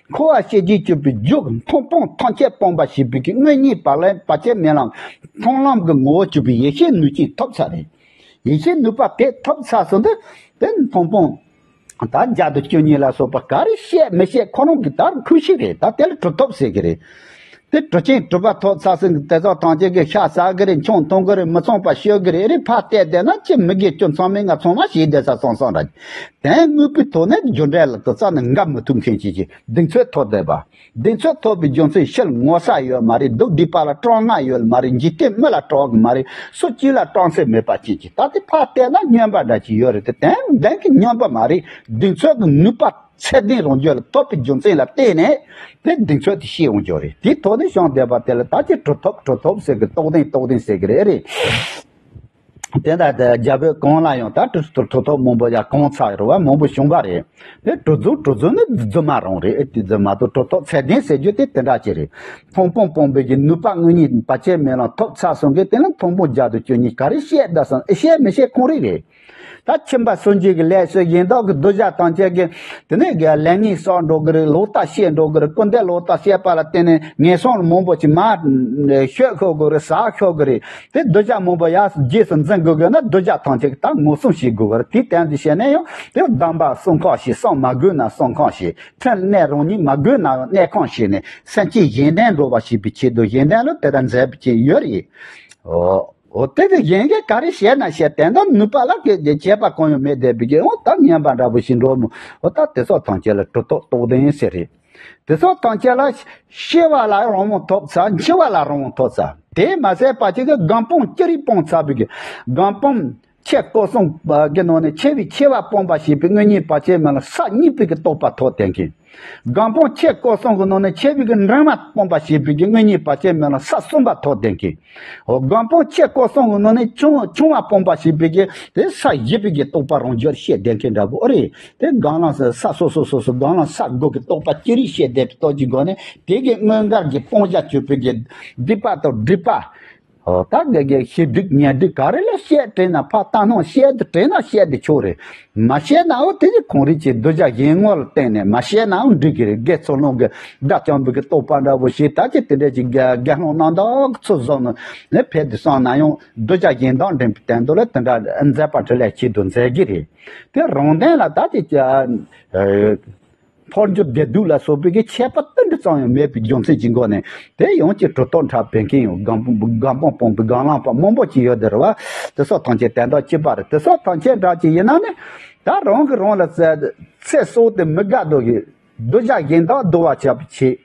འཁོར་བར་སྐྱེ་བྱེད་གཅོད་པའི་རྒྱུ་མཐོང་སྤང་ཐམས་ཅད་སྤངས་པ་ཞེས་པའི་གི་དངོས་གཉིས་བར་ལམ་བར་ཆད་མེད་ལམ་མཐོང་ལམ་གྱི་ངོ་བོ་གཅོད་པའི་ཡེ་ཤེས་ནུས་ཅན་ཐོབ་ཚར་རེད། ཡེ་ཤེས་ནུས་པ་དེ་ཐོབ་ཚར་སོང་དུས་དེ་མཐོང་སྤང་ད་བརྒྱ་དང་བཅུ་གཉིས་ལ་སོགས་པ་ག་རེ་བཤད་མི་བཤད་ཁོ་རང་གི་ད་ཁུར་ཤིག་རེད། ད་དེ་ལ་གྲུབ་ཐོབ་ཟེར་གི་རེད། དེ་གྲུ་ཆེན་གྲུ་པ་ཐོབ་ཚར་སོང་གི་དེ་ཚོ་ཐམས་ཅད་ཀྱི་ཤ་ཟ་གི་རེད། ཆང་འཐུང་གི་རེད། མི་ཚངས་པ་སྤྱོད་གི་རེད། རེད། ཕར་བལྟས་བསྡད་ན་ཅི་མི་དགེ་བཅུ་མཚམས་མེད་ལྔ་ཚང་མ་བྱས་བསྡད་ས་སོང་སོང་ར། དེ་དངོས་པོའི་ཐོག་ནས་རྒྱུ་འབྲས་ལ་དུ་རྩ་ནས་འགལ་མི་ཐུབ་མཁན་ཅིག་གི་གདེང་ཚོད་ཐོབ་བསྡད་པ། གདེང་ཚོད་ཐོབ་པའི་རྒྱུ་མཚན་ཕྱིར་ངོ་ཚ་ཡོད་མ་རེད། སྡུག་སྡིག་པ་ལ་སྐྲག་སྣང་ཡོད་མ་རེད། འཇིག་རྟེན་མི་ལ་སྐྲག་གི་མ་རེད། སུ་གཅིག་ལ་སྐྲག་སེམས་མེད་པ་ཅིག་གི་ད་དེ་ཕར་བལྟས་ན་སྨྱོན་པ་འདྲ་ཅིག་ཡོད་རེད། དེ་དོན་དོན་གྱི་སྨྱོན་པ་མ་རེད། གདེང་ཚོད་ཀྱི་ནུས་པ་ཚད་ལྡན་རང་རྒྱུད་ལ་ཐོབ་པའི་རྒྱུ་མཚན་ལ་བརྟེན་ནས་དེ་གདེང་ཚོད་དེ་ཤེས་འོང་རྒྱུ་རེད། དེའི་ཐོག་ནས་བྱུང་བསྡད་པ་དེ་ལ་ད་ཅི་གྲུབ་ཐོབ་གྲུབ་ཐོབ་ཟེར་གི་རྟོགས་ལྡན་རྟོགས་ལྡན་ཟེར་གི་རེད། རེད། དེ་འདྲ་དེ་རྒྱ་བོད་གང་ལ་ཡང་ད་གྲུབ་ཐོབ་གྲུབ་ཐོབ་མང་པོ་ཡ་གང་ཚ་རུ་བ་མང་པོ་བྱུང་བ་རེད། དེ་གྲུབ་རྫུན་གྲུབ་རྫུན་ནི་རྫུན་མ་རང་རེད། ཨེ་དེ་རྫུན་མ་གཏོགས་གྲུབ་ཐོབ་ཚད་ལྡན་ཟེར་རྒྱུ་དེ་དེ་འདྲ་ཅིག་རེད། མཐོང་སྤང་སྤོང་བའི་གི་ནུས་པ་དངོས་གཉེན་བར་ཆད་མེད་ལམ་ཐོབ་ཚར་སོང་གི་དེ་ལ་མཐོང་སྤང་བརྒྱ་དང་བཅུ་གཉིས་ག་རེ་བཤད་ད་སོང་ཨེ་བཤད་མི་བཤད་ཁོང་རེ་རེད། ད་ཁྱིམ་པ་སུན་འབྱིན་གྱི་ལས་བྱེད་གཞན་དག་གི་གདུལ་བྱ་ཐམས་ཅད་ཀྱི་དེ་ནས་ལས་ངན་བསགས་འགྲོ་གི་རེད། ལོག་ལྟ་བཤད་འགྲོ་གི་རེད། སྐུར་འདེབས་ལོག་ལྟ་བཤད་པ་ལ་བརྟེན་ནས་ངན་སོང་མང་པོ་ཞིག་མར་ཤོད་ཤོར་གི་རེད། ཟག་ཤོར་གི་རེད། དེ་གདུལ་བྱ་མང་པོ་ཡར་རྗེས་སུ་འཛིན་དགོས་གི་ན་གདུལ་བྱ་ཐམས་ཅད་ཀྱི་ད་ངོ་སྲུང་བྱེད་དགོས་གི་རེད། དེའི་སྟེང་དུ་བཤད་ན་ཡང་དེ་སྡོམ་པ་སྲུང་ཁང་ཞིག་སྲུང་མ་དགོས་ན་སྲུང་ཁང་ཞིག་ཕྲིན་ལས་རང་ཉིད་མ་དགོས་ན་ཡང་གནས་ཁང་ཞིག་ནས་སེམས་ཅན་གཞན་དོན་འགྲུབ་པ་བྱེད་པའི་ཆེད་དུ་གཞན་དོན་ལ་དེ་ལྟར་མཛད་པ་ཅིག་ཡོད་རེད། འོ། འོ་དེ་དེ་གཞན་གྱིས་ག་རེ་བཤད་ན་བཤད་དེ་འདྲ་ནུས་པ་ལ་གི་བྱས་པ་གང་ཡང་མེད་བསྡད་པའི་གི་འོ་ད་ངན་པ་འདྲ་པོ་ཞིག་འགྲོ་མོ། འོ་ད་དེ་ཚོ་ཐམས་ཅད་ལ་གྲུབ་ཐོབ་རྟོགས་ལྡན་ཟེར་རེད། དེ་ཚོ་ཐམས་ཅད་ལ་ཤེས་པ་ལ་རང་དབང་ཐོབ་ཚར། འཆི་བ་ལ་རང་དབང་ཐོབ་ཚར། དེ་མ་ཟད་པ་ཅིག་གི་སྒོམ་སྤང་ཅི་རིགས་སྤངས་ཚར་བའི་གི་སྒོམ་སྤང་ཆེ་སྐོར་གསུམ་གི་ནང་ནས་ཆེ་བའི་ཆེ་བ་སྤངས་པ་ཞེས་པའི་དངོས་གཉེན་བར་ཆད་མེད་ལམ་ས་གཉིས་པའི་གི་རྟོགས་པ་ཐོབ་བསྡད་མཁན། སྒོམ་སྤང་ཆེ་སྐོར་གསུམ་གྱི་ནང་ནས་ཆེ་བའི་གི་འབྲིང་བ་སྤངས་པ་ཞེས་པའི་གི་དངོས་གཉེན་བར་ཆད་མེད་ལམ་ས་གསུམ་པ་ཐོབ་བསྡད་མཁན། འོ་སྒོམ་སྤང་ཆེ་སྐོར་གསུམ་གྱི་ནང་ནས་ཆུང་ཆུང་བ་སྤངས་པ་ཞེས་པའི་གི་དེ་ས་བཞི་པའི་གི་རྟོགས་པ་རང་རྒྱུད་བཤད་བསྡད་མཁན་འདྲ་པོ་ཨེ་རེད། དེ་སྒོམ་ལམ་ས་སོ་སོ་སོ་སོ་སྒོམ་ལམ་ས་དགུ་གི་རྟོགས་པ་ཅི་རིགས་བཤད་བསྡད་པའི་སྟོབས་ཀྱི་སྒོ་ནས་དེ་གི་དངོས་འགལ་གྱི་སྤང་བྱ་གཅོད་པའི་གི་སྡིག་པ་དང་སྒྲིབ་པ། འོ་ད་དགེ་དགེ་ཞེ་སྡིག་ཉེས་སྡིག་ག་རེ་ལ་བཤད་དྲན་ན་ཕར་ལྟ་སྣང་བཤད་དུ་དྲན་ན་བཤད་དེ་ཆོག་རེད། མ་བཤད་ན་འོ་དེ་ནི་ཁོང་རིགས་ཀྱི་གདུལ་བྱ་གཞན་ངོ་ལ་བརྟེན་ནས་མ་བཤད་ནའང་འགྲིག་གི་རེད། དགེ་ཚུལ་སློང་གི་དགྲ་བཅོམ་པའི་གི་རྟོགས་པ་འདྲ་པོ་ཞིག་ད་ཅི་དེ་འདྲས་ཀྱི་དགེ་དགེ་སློང་རྣམ་དག་ཚུལ་བཟུང་ནས་ནི་ཕེབས་ཏེ་སོང་ན་ཡང་གདུལ་བྱ་གཞན་དང་འདྲེན་པའི་དོན་དུ་ལ་དེ་འདྲ་མཛད་པ་འཕྲིན་ལས་ཆེད་དུ་མཛད་ཀྱི་རེད། དེ་རང་དོན་ལ་ད་ཅི་ཨ། འཕོ་འགྱུར་བདེ་སྡུག་ལ་སོགས་པའི་གི་ཁྱད་པར་ཏིལ་འབྲུ་ཙམ་ཡང་མེད་པའི་རྒྱུ་མཚན་གྱི་སྒོ་ནས་དེ་ཡོངས་ཀྱི་གྲུབ་ཐོབ་འཁྲབ་པའི་མཁན་ཡང་སྒོམ་སྒོམ་སྤང་སྤོང་བའི་སྒོམ་ལམ་པ་མང་པོ་ཅིག་ཡོད་དེ་རེད་བ། དེ་ཚོ་ཐམས་ཅད་དོན་དག་གཅིག་པ་རེད། དེ་ཚོ་ཐམས་ཅད་འདྲ་ཅིག་ཡིན་ན་ནི་ད་རང་གིས་རང་ལ་ཚེ་སྲོག་དེ་མི་དགའ་འདུག་གི་གདུལ་བྱ་གཞན་དག་འདུལ་བར་བྱ་བའི་ཆེད།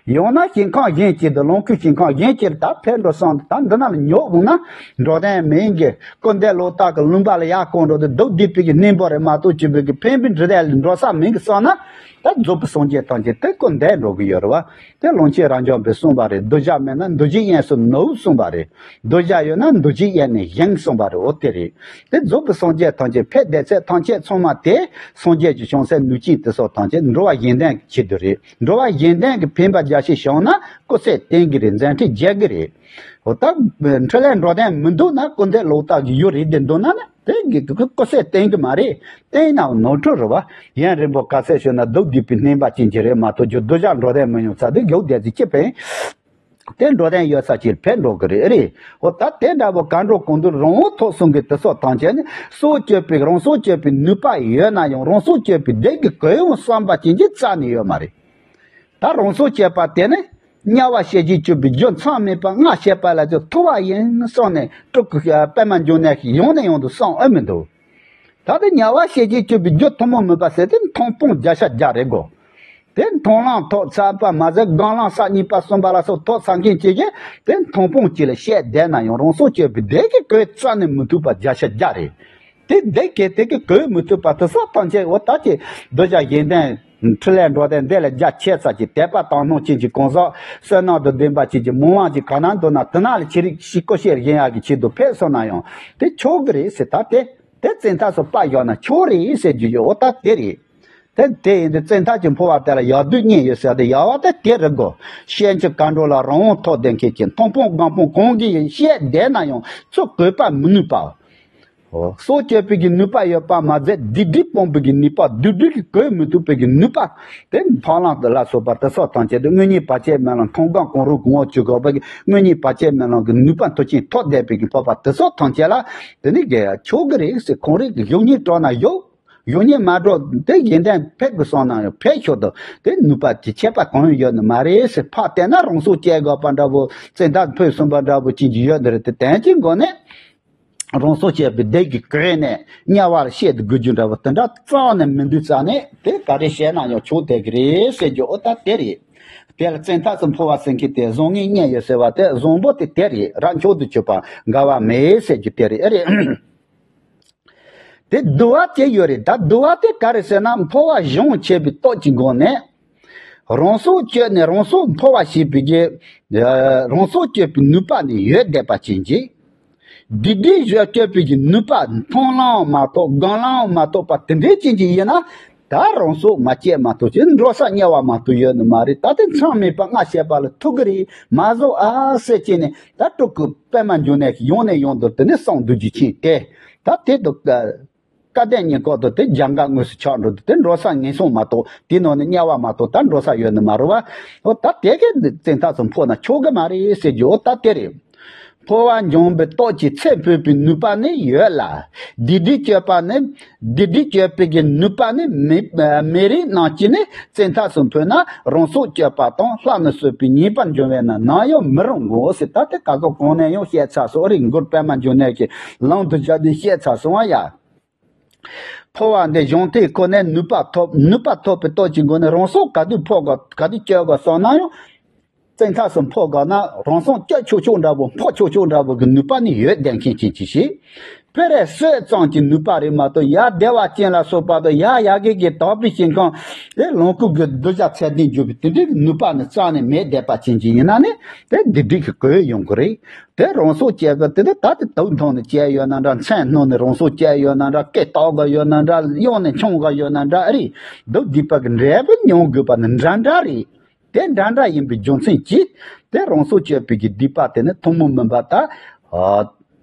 ཡང་ན་ཞིང་ཁམས་གཞན་གཅིག་ཏུ་ལོངས་སྐུའི་ཞིང་ཁམས་གཞན་གཅིག་ལ་ད་ཕེབས་འགྲོ་བསམ་ད་འདི་ན་ལ་ཉོབ་འོང་ན་འགྲོ་དོན་མིན་གྱི་སྐུར་འདེབས་ལོག་ལྟ་གི་ལུང་པ་ལ་ཡར་བསྐོར་འགྲོ་དུས་སྡུག་སྡིག་པའི་གི་གནས་འབོར་རེ་མ་གཏོགས་ཅི་བའི་གི་ཕན་པའི་འབྲས་དོན་ལ་འགྲོ་ས་མིན་གི་བསམ་ན་ད་རྫོགས་པའི་སངས་རྒྱས་ཐམས་ཅད་དེ་སྐུར་འདེབས་འགྲོ་གི་ཡོད་རེད་བ། དེ་ཀློང་ཆེན་རབ་འབྱམས་པས་གསུངས་པ་རེད། གདུལ་བྱ་མེད་ན་འདུལ་བྱེད་དབྱིངས་སུ་ནུབ་གསུངས་པ་རེད། གདུལ་བྱ་ཡོད་ན་འདུལ་བྱེད་དབྱིངས་ནས་བཞེངས་གསུངས་པ་རེད། འོ་དེ་རེད། དེ་རྫོགས་པའི་སངས་རྒྱས་ཐམས་ཅད་ཕེབས་བསྡད་ཚད་ཐམས་ཅད་ཚང་མ་དེ་སངས་རྒྱས་ཀྱི་བྱང་སེམས་ནུས་ཅན་དེ་སོགས་ཐམས་ཅད་འགྲོ་བ་གཞན་དོན་གྱི་ཆེད་དུ་རེད། འགྲོ་བ་གཞན་དོན་གྱི་ཕན་པ་རྒྱ་ཆེ་བྱུང་ན་སྐུ་ཚེ་བརྟན་གྱི་རེད། མཛད་འཕྲིན་རྒྱས་ཀྱི་རེད། འོ་ད་འཕྲིན་ལས་འགྲོ་དོན་མི་འདུག་ན་སྐུར་འདེབས་ལོག་ལྟ་གི་ཡུལ་རེད་དེ་འདུག་ན་ནི་དེ་གི་སྐུ་ཚེ་བརྟན་གྱི་མ་རེད། བརྟན་ན་ནོར་འཁྲུལ་རེད་བ། ཡུན་རིང་པོ་ག་ཚད་བྱུང་ན་སྡུག་སྡིག་པའི་སྣོན་པ་ཅན་གྱི་རེད་མ་གཏོགས་རྒྱུ་གདུལ་བྱ་འགྲོ་དོན་མི་ཡོང་ས་དེ་རྒྱུ་བསྡད་ཚེ་ཅི་ཕན། དེ་འགྲོ་དོན་ཡོད་ས་ཅིག་ཕེབས་འགྲོ་གི་རེད། རེད། འོ་ད་དེ་འདྲ་པོ་གང་འགྲོ་གང་འདུལ་རང་དབང་ཐོབ་སོང་གི་དེ་སོགས་ཐམས་ཅད་ནི་སྲོག་གཅོད་པའི་རང་སྲོག་གཅོད་པའི་ནུས་པ་ཡོད་ན་ཡང་རང་སྲོག་གཅོད་པའི་སྡིག་གི་གོས་འོང་བསམ་པ་ཅན་གྱི་རྩ་ནས་ཡོད་མ་རེད། ད་རང་སྲོག་གཅོད་པ་དེ་ནི་དམྱལ་བ་ཤེས་བྱའི་སྤྱོད་པའི་རྒྱུ་མཚམས་མེད་པ་ལྔ་བྱས་པ་ལ་ཚོ་ཐུ་བ་ཡིན་གསུངས་ནས་སྤྲུལ་སྐུ་པད་མ་འབྱུང་གནས་ཤིག་ཡོང་ནས་ཡོང་དུ་གསུངས་ཨེ་མི་འདུག་ད་ལྟ་དམྱལ་བ་ཤེས་བྱའི་སྤྱོད་པའི་རྒྱུ་ཐུན་མོང་མིན་པ་ཟེར་དེ་མཐོང་སྤང་བརྒྱ་ཆ་བརྒྱ་རེད་གོ། དེ་མཐོང་ལམ་ཐོབ་ཚར་པ་མ་ཟད་སྒོམ་ལམ་ས་གཉིས་པ་གསུམ་པ་ལ་སོགས་ཐོབ་ཚར་མཁན་གཅིག་གིས་དེ་མཐོང་སྤང་གཅིག་ལ་བཤད་བསྡད་ན་ཡང་རང་སྲོག་གཅོད་པའི་སྡིག་གི་གོས་རྩ་ནས་མི་ཐུབ་པ་བརྒྱ་ཆ་བརྒྱ་རེད། དེ་སྡིག་གི་དེ་གི་གོས་མི་ཐུབ་པ་དེ་སོགས་ཐམས་ཅད་འོ་ད་ཀྱི་གདུལ་བྱ་གཞན་དོན་འཕྲིན་ལས་འགྲོ་དོན་འདི་ལ་རྒྱ་ཆེ་ས་ཀྱི་དད་པ་དག་སྣང་ཅན་གྱི་གང་ཟག་བསོད་ནམས་དང་ལྡན་པ་ཅིག་གི་མི་དབང་ཅིག་ག་ན་འདུག་ན་དེ་ན་ལ་ཅི་རིགས་ཤིག་སྐུ་ཞབས་བཞེངས་ཡག་གི་ཆེད་དུ་ཕེབས་སོང་ན་ཡང་དེ་ཆོག་གི་རེད་ཟེར། ད་དེ་དེ་བཙན་ཐབས་སུ་པ་བཞག་ན་ཆོག་རེད་ཟེར་རྒྱུ་ཡོད། འོ་ད་དེ་རེད། དེ་དེ་ཡིན་དུས་བཙན་ཐབས་ཀྱི་འཕོ་བ་དེ་ལ་ཡག་སྡུག་གཉིས་ཡོད་ཟེར་ཏེ་ཡག་བ་དེ་དེ་རེད་གོ། ཤན་གྱི་གར་འགྲོ་ལ་རང་དབང་ཐོབ་བསྡད་མཁན་གྱི་མཐོང་སྤང་སྒོམ་སྤང་གང་གིས་ཡིན་བཤད་བསྡད་ན་ཡང་ཚུར་གོས་པ་མི་ནུས་པའོ། སྲོག་གཅོད་པའི་གི་ནུས་པ་ཡོད་པ་མ་ཟད་སྡིག་སྒྲིབ་སྤོང་བའི་གི་ནུས་པ་སྡིག་སྒྲིབ་ཀྱི་གོས་མི་ཐུབ་པའི་གི་ནུས་པ། དེ་འཕགས་ལམ་དུ་ལ་སོགས་པ་དེ་སོགས་ཐམས་ཅད་དུ་དངོས་གཉེན་བར་ཆད་མེད་ལམ་མཐོང་སྒོམ་གང་རུང་གི་ངོ་བཅུ་དགོས་པའི་གི་དངོས་གཉེན་བར་ཆད་མེད་ལམ་གྱི་ནུས་པ་མཐུ་ཆེན་ཐོབ་བསྡད་པའི་གི་འཕགས་པ་དེ་སོགས་ཐམས་ཅད་ལ་དེ་ནི་དགེ་ཆོག་གི་རེད་ཟེར། ཁོང་རིགས་ཀྱི་གཞུང་ཉིད་གྲོགས་ན་ཡོད། ཡོང་ཉེན་མ་འགྲོ། དེ་ཡིན་དོན་ཕེབས་དགོས་སོང་ན་ཡང་ཕེབས་ཆོག་ཏུ་དེ་ནུས་པ་དེ་ཁྱད་པར་གང་ཡང་ཡོད་ནི་མ་རེད་ཟེར། ཕར་བལྟས་ན་རང་སྲོག་བཅད་དགོས་པ་འདྲ་བོ་བཙན་ཐབས་ཕོད་སོང་པ་འདྲ་བོ་ཅིག་ཡོད་ནི་རེད། དེ་དོན་གྱི་སྒོ་ནས་རང་སྲོག་བཅད་པའི་བདེ་སྐྱིད་གོས་ནས་དམྱལ་བར་བཤད་དུ་དགོས་རྒྱུ་འདྲ་བོ་དེ་འདྲ་རྩ་ནས་མི་འདུག་རྩ་ནས་དེ་ག་རེ་བཤད་ན་ཡང་ཆོག་དེ་གི་རེད་ཟེར་རྒྱུ་ཨོ་ད་དེ་རེད། དེ་ལ་བཙན་ཐབས་སུ་འཕོ་བ་ཟེར་མཁན་དེ་བཟང་ངན་གཉིས་ཡོད་ཟེར་བ་དེ་བཟང་པོ་དེ་དེ་རེད། རང་མཆོག་ཏུ་གྱུར་པ་འགལ་བ་མེད་ཟེར་རྒྱུ་དེ་རེད། ཨེ་རེད། དེ་བསྡུ་བ་དེ་ཡོད་རེད། ད་བསྡུ་བ་དེ་ག་རེ་ཟེར་ན་འཕོ་བ་སྦྱོང་བྱེད་པའི་སྟོབས་ཀྱི་སྒོ་ནས་རང་སྲོག་གཅོད་ནས་རང་སྲོག་འཕོ་བ་བྱེད་པའི་གི་རང་སྲོག་གཅོད་པའི་ནུས་པ་ནི་ཡོད་བསྡད་པ་ཅན་གྱིས། སྡིག་སྒྲིབ་གཅོད་པའི་གི་ནུས་པ་མཐོང་ལམ་མ་གཏོགས་སྒོམ་ལམ་མ་གཏོགས་པ་དེ་འདྲའི་ཅན་གྱི་ཡིན་ན། ད་རང་སྲོག་མ་བཅད་མ་གཏོགས་ཅི་འགྲོ་ས་དམྱལ་བ་མ་གཏོགས་ཡོད་ནི་མ་རེད། ད་དེ་མཚམས་མེད་པ་ལྔ་བྱས་པ་ལ་ཐུག་གི་རེད་མ་བཟོ་ཨ་ཟེར་བྱས་ནས་ད་སྤྲུལ་སྐུ་པདྨ་འབྱུང་གནས་ཀྱིས་ཡང་ནས་ཡང་དུ་དེ་ནས་གསུངས་འདུག་རྒྱུ་ཅན་དེ། ད་དེ་དུ་བཀའ་བསྟན་ཉེ་འཁོར་དུ་དེ་རྒྱ་འགག་དངོས་སུ་ཆགས་འགྲོ་དུ་དེ་འགྲོ་ས་ངན་སོང་མ་གཏོགས་དེ་ནང་ནས་དམྱལ་བ་མ་གཏོགས་ད་འགྲོ་ས་ཡོད་ནི་མ་རེད་བ། འོ་ད་དེ་གའི་བཙན་ཐབས་སུ་འཕོ་ན་ཆོག་གི་མ་རེད་ཟེར་རྒྱུ་འོ་ད་དེ་རེད། འཕོ་བ་འབྱོངས་པའི་སྟོབས་ཀྱིས་ཚེ་འཕོས་པའི་ནུས་པ་ནི་ཡོད་ལ། སྡིག་སྒྲིབ་གཅོད་པ་ནི། སྡིག་སྒྲིབ་གཅོད་པའི་གི་ནུས་པ་ནི་མེད་མེད་རིགས་རྣམས་ཀྱིས་ནི་བཙན་ཐབས་སུ་འཕོས་ན་རང་སྲོག་གཅོད་པ་དང་ལྷ་ནི་གསོད་པའི་ཉེས་པར་འབྱུང་བས་ན་ནམ་ཡང་མི་རུང་ངོ་ཟེར། ད་དེ་ག་གོ་གོང་ནས་ཡང་བཤད་ཚར་སོང་རེད། མགུར་པདྨ་འབྱུང་གནས་ཀྱིས་ལམ་དུ་བཞག་ནས་བཤད་ཚར་སོང་བ་ཡ། འཕོ་བ་འདི་སྦྱོང་ཐེངས་ཁོ་ནས་ནུས་པ་ཐོབ། ནུས་པ་ཐོབ་པའི་སྟོབས་ཀྱི་སྒོ་ནས་རང་སྲོག་ག་དུས་འཕོ་དགོས་ག་དུས་གཅོད་དགོས་བསམ་ན་ཡང་། བཙན་ཐབས་སུ་འཕོ་དགོས་ན་རང་སྲོག་གཅོད་ཆོག་ཆོག་འདྲ་པོ་འཕོ་ཆོག་ཆོག་འདྲ་པོ་གི་ནུས་པ་ནི་ཡོད་བསྡད་མཁན་ཅན་ཅིག་ཞིག་དཔེ་རེ་གསོད་ཙམ་གྱི་ནུས་པ་རེད་མ་གཏོགས་ཡ་བདེ་བ་ཅན་ལ་སོགས་པ་དང་ཡ་ཡ་གི་གི་དག་པའི་ཞིང་ཁམས་དེ་ལོངས་སྐུ་གི་གདུལ་བྱ་ཚད་ལྡན་འཇུག་པའི་དེ་འདྲའི་གི་ནུས་པ་ནི་རྩ་ནས་མེད་བསྡད་པ་ཅན་ཅིག་ཡིན་ན་ནི་དེ་སྡིག་སྒྲིབ་ཀྱི་གོས་ཡོང་གི་རེད། དེ་རང་སྲོག་བཅད་པ་དེ་ནི་ད་དེ་དུག་འཐུང་ནས་བཅད་ཡོད་ན་འདྲ། མཚན་བསྣུན་ནས་རང་སྲོག་བཅད་ཡོད་ན་འདྲ། སྐེ་བཏགས་དགོས་ཡོད་ན་འདྲ། གཡང་ནས་མཆོང་དགོས་ཡོད་ན་འདྲ་ཨེ་རེད། སྡིག་སྒྲིབ་པ་གི་འབྲས་བུ་མྱོང་དགོས་པ་ནི་འདྲ་འདྲ་རེད། དེ་འདྲ་འདྲ་ཡིན་པའི་རྒྱུ་མཚན་གྱིས་དེ་རང་སྲོག་གཅོད་པའི་གི་སྡིག་པ་དེ་ནི་ཐུན་མོང་མིན་པ་ད།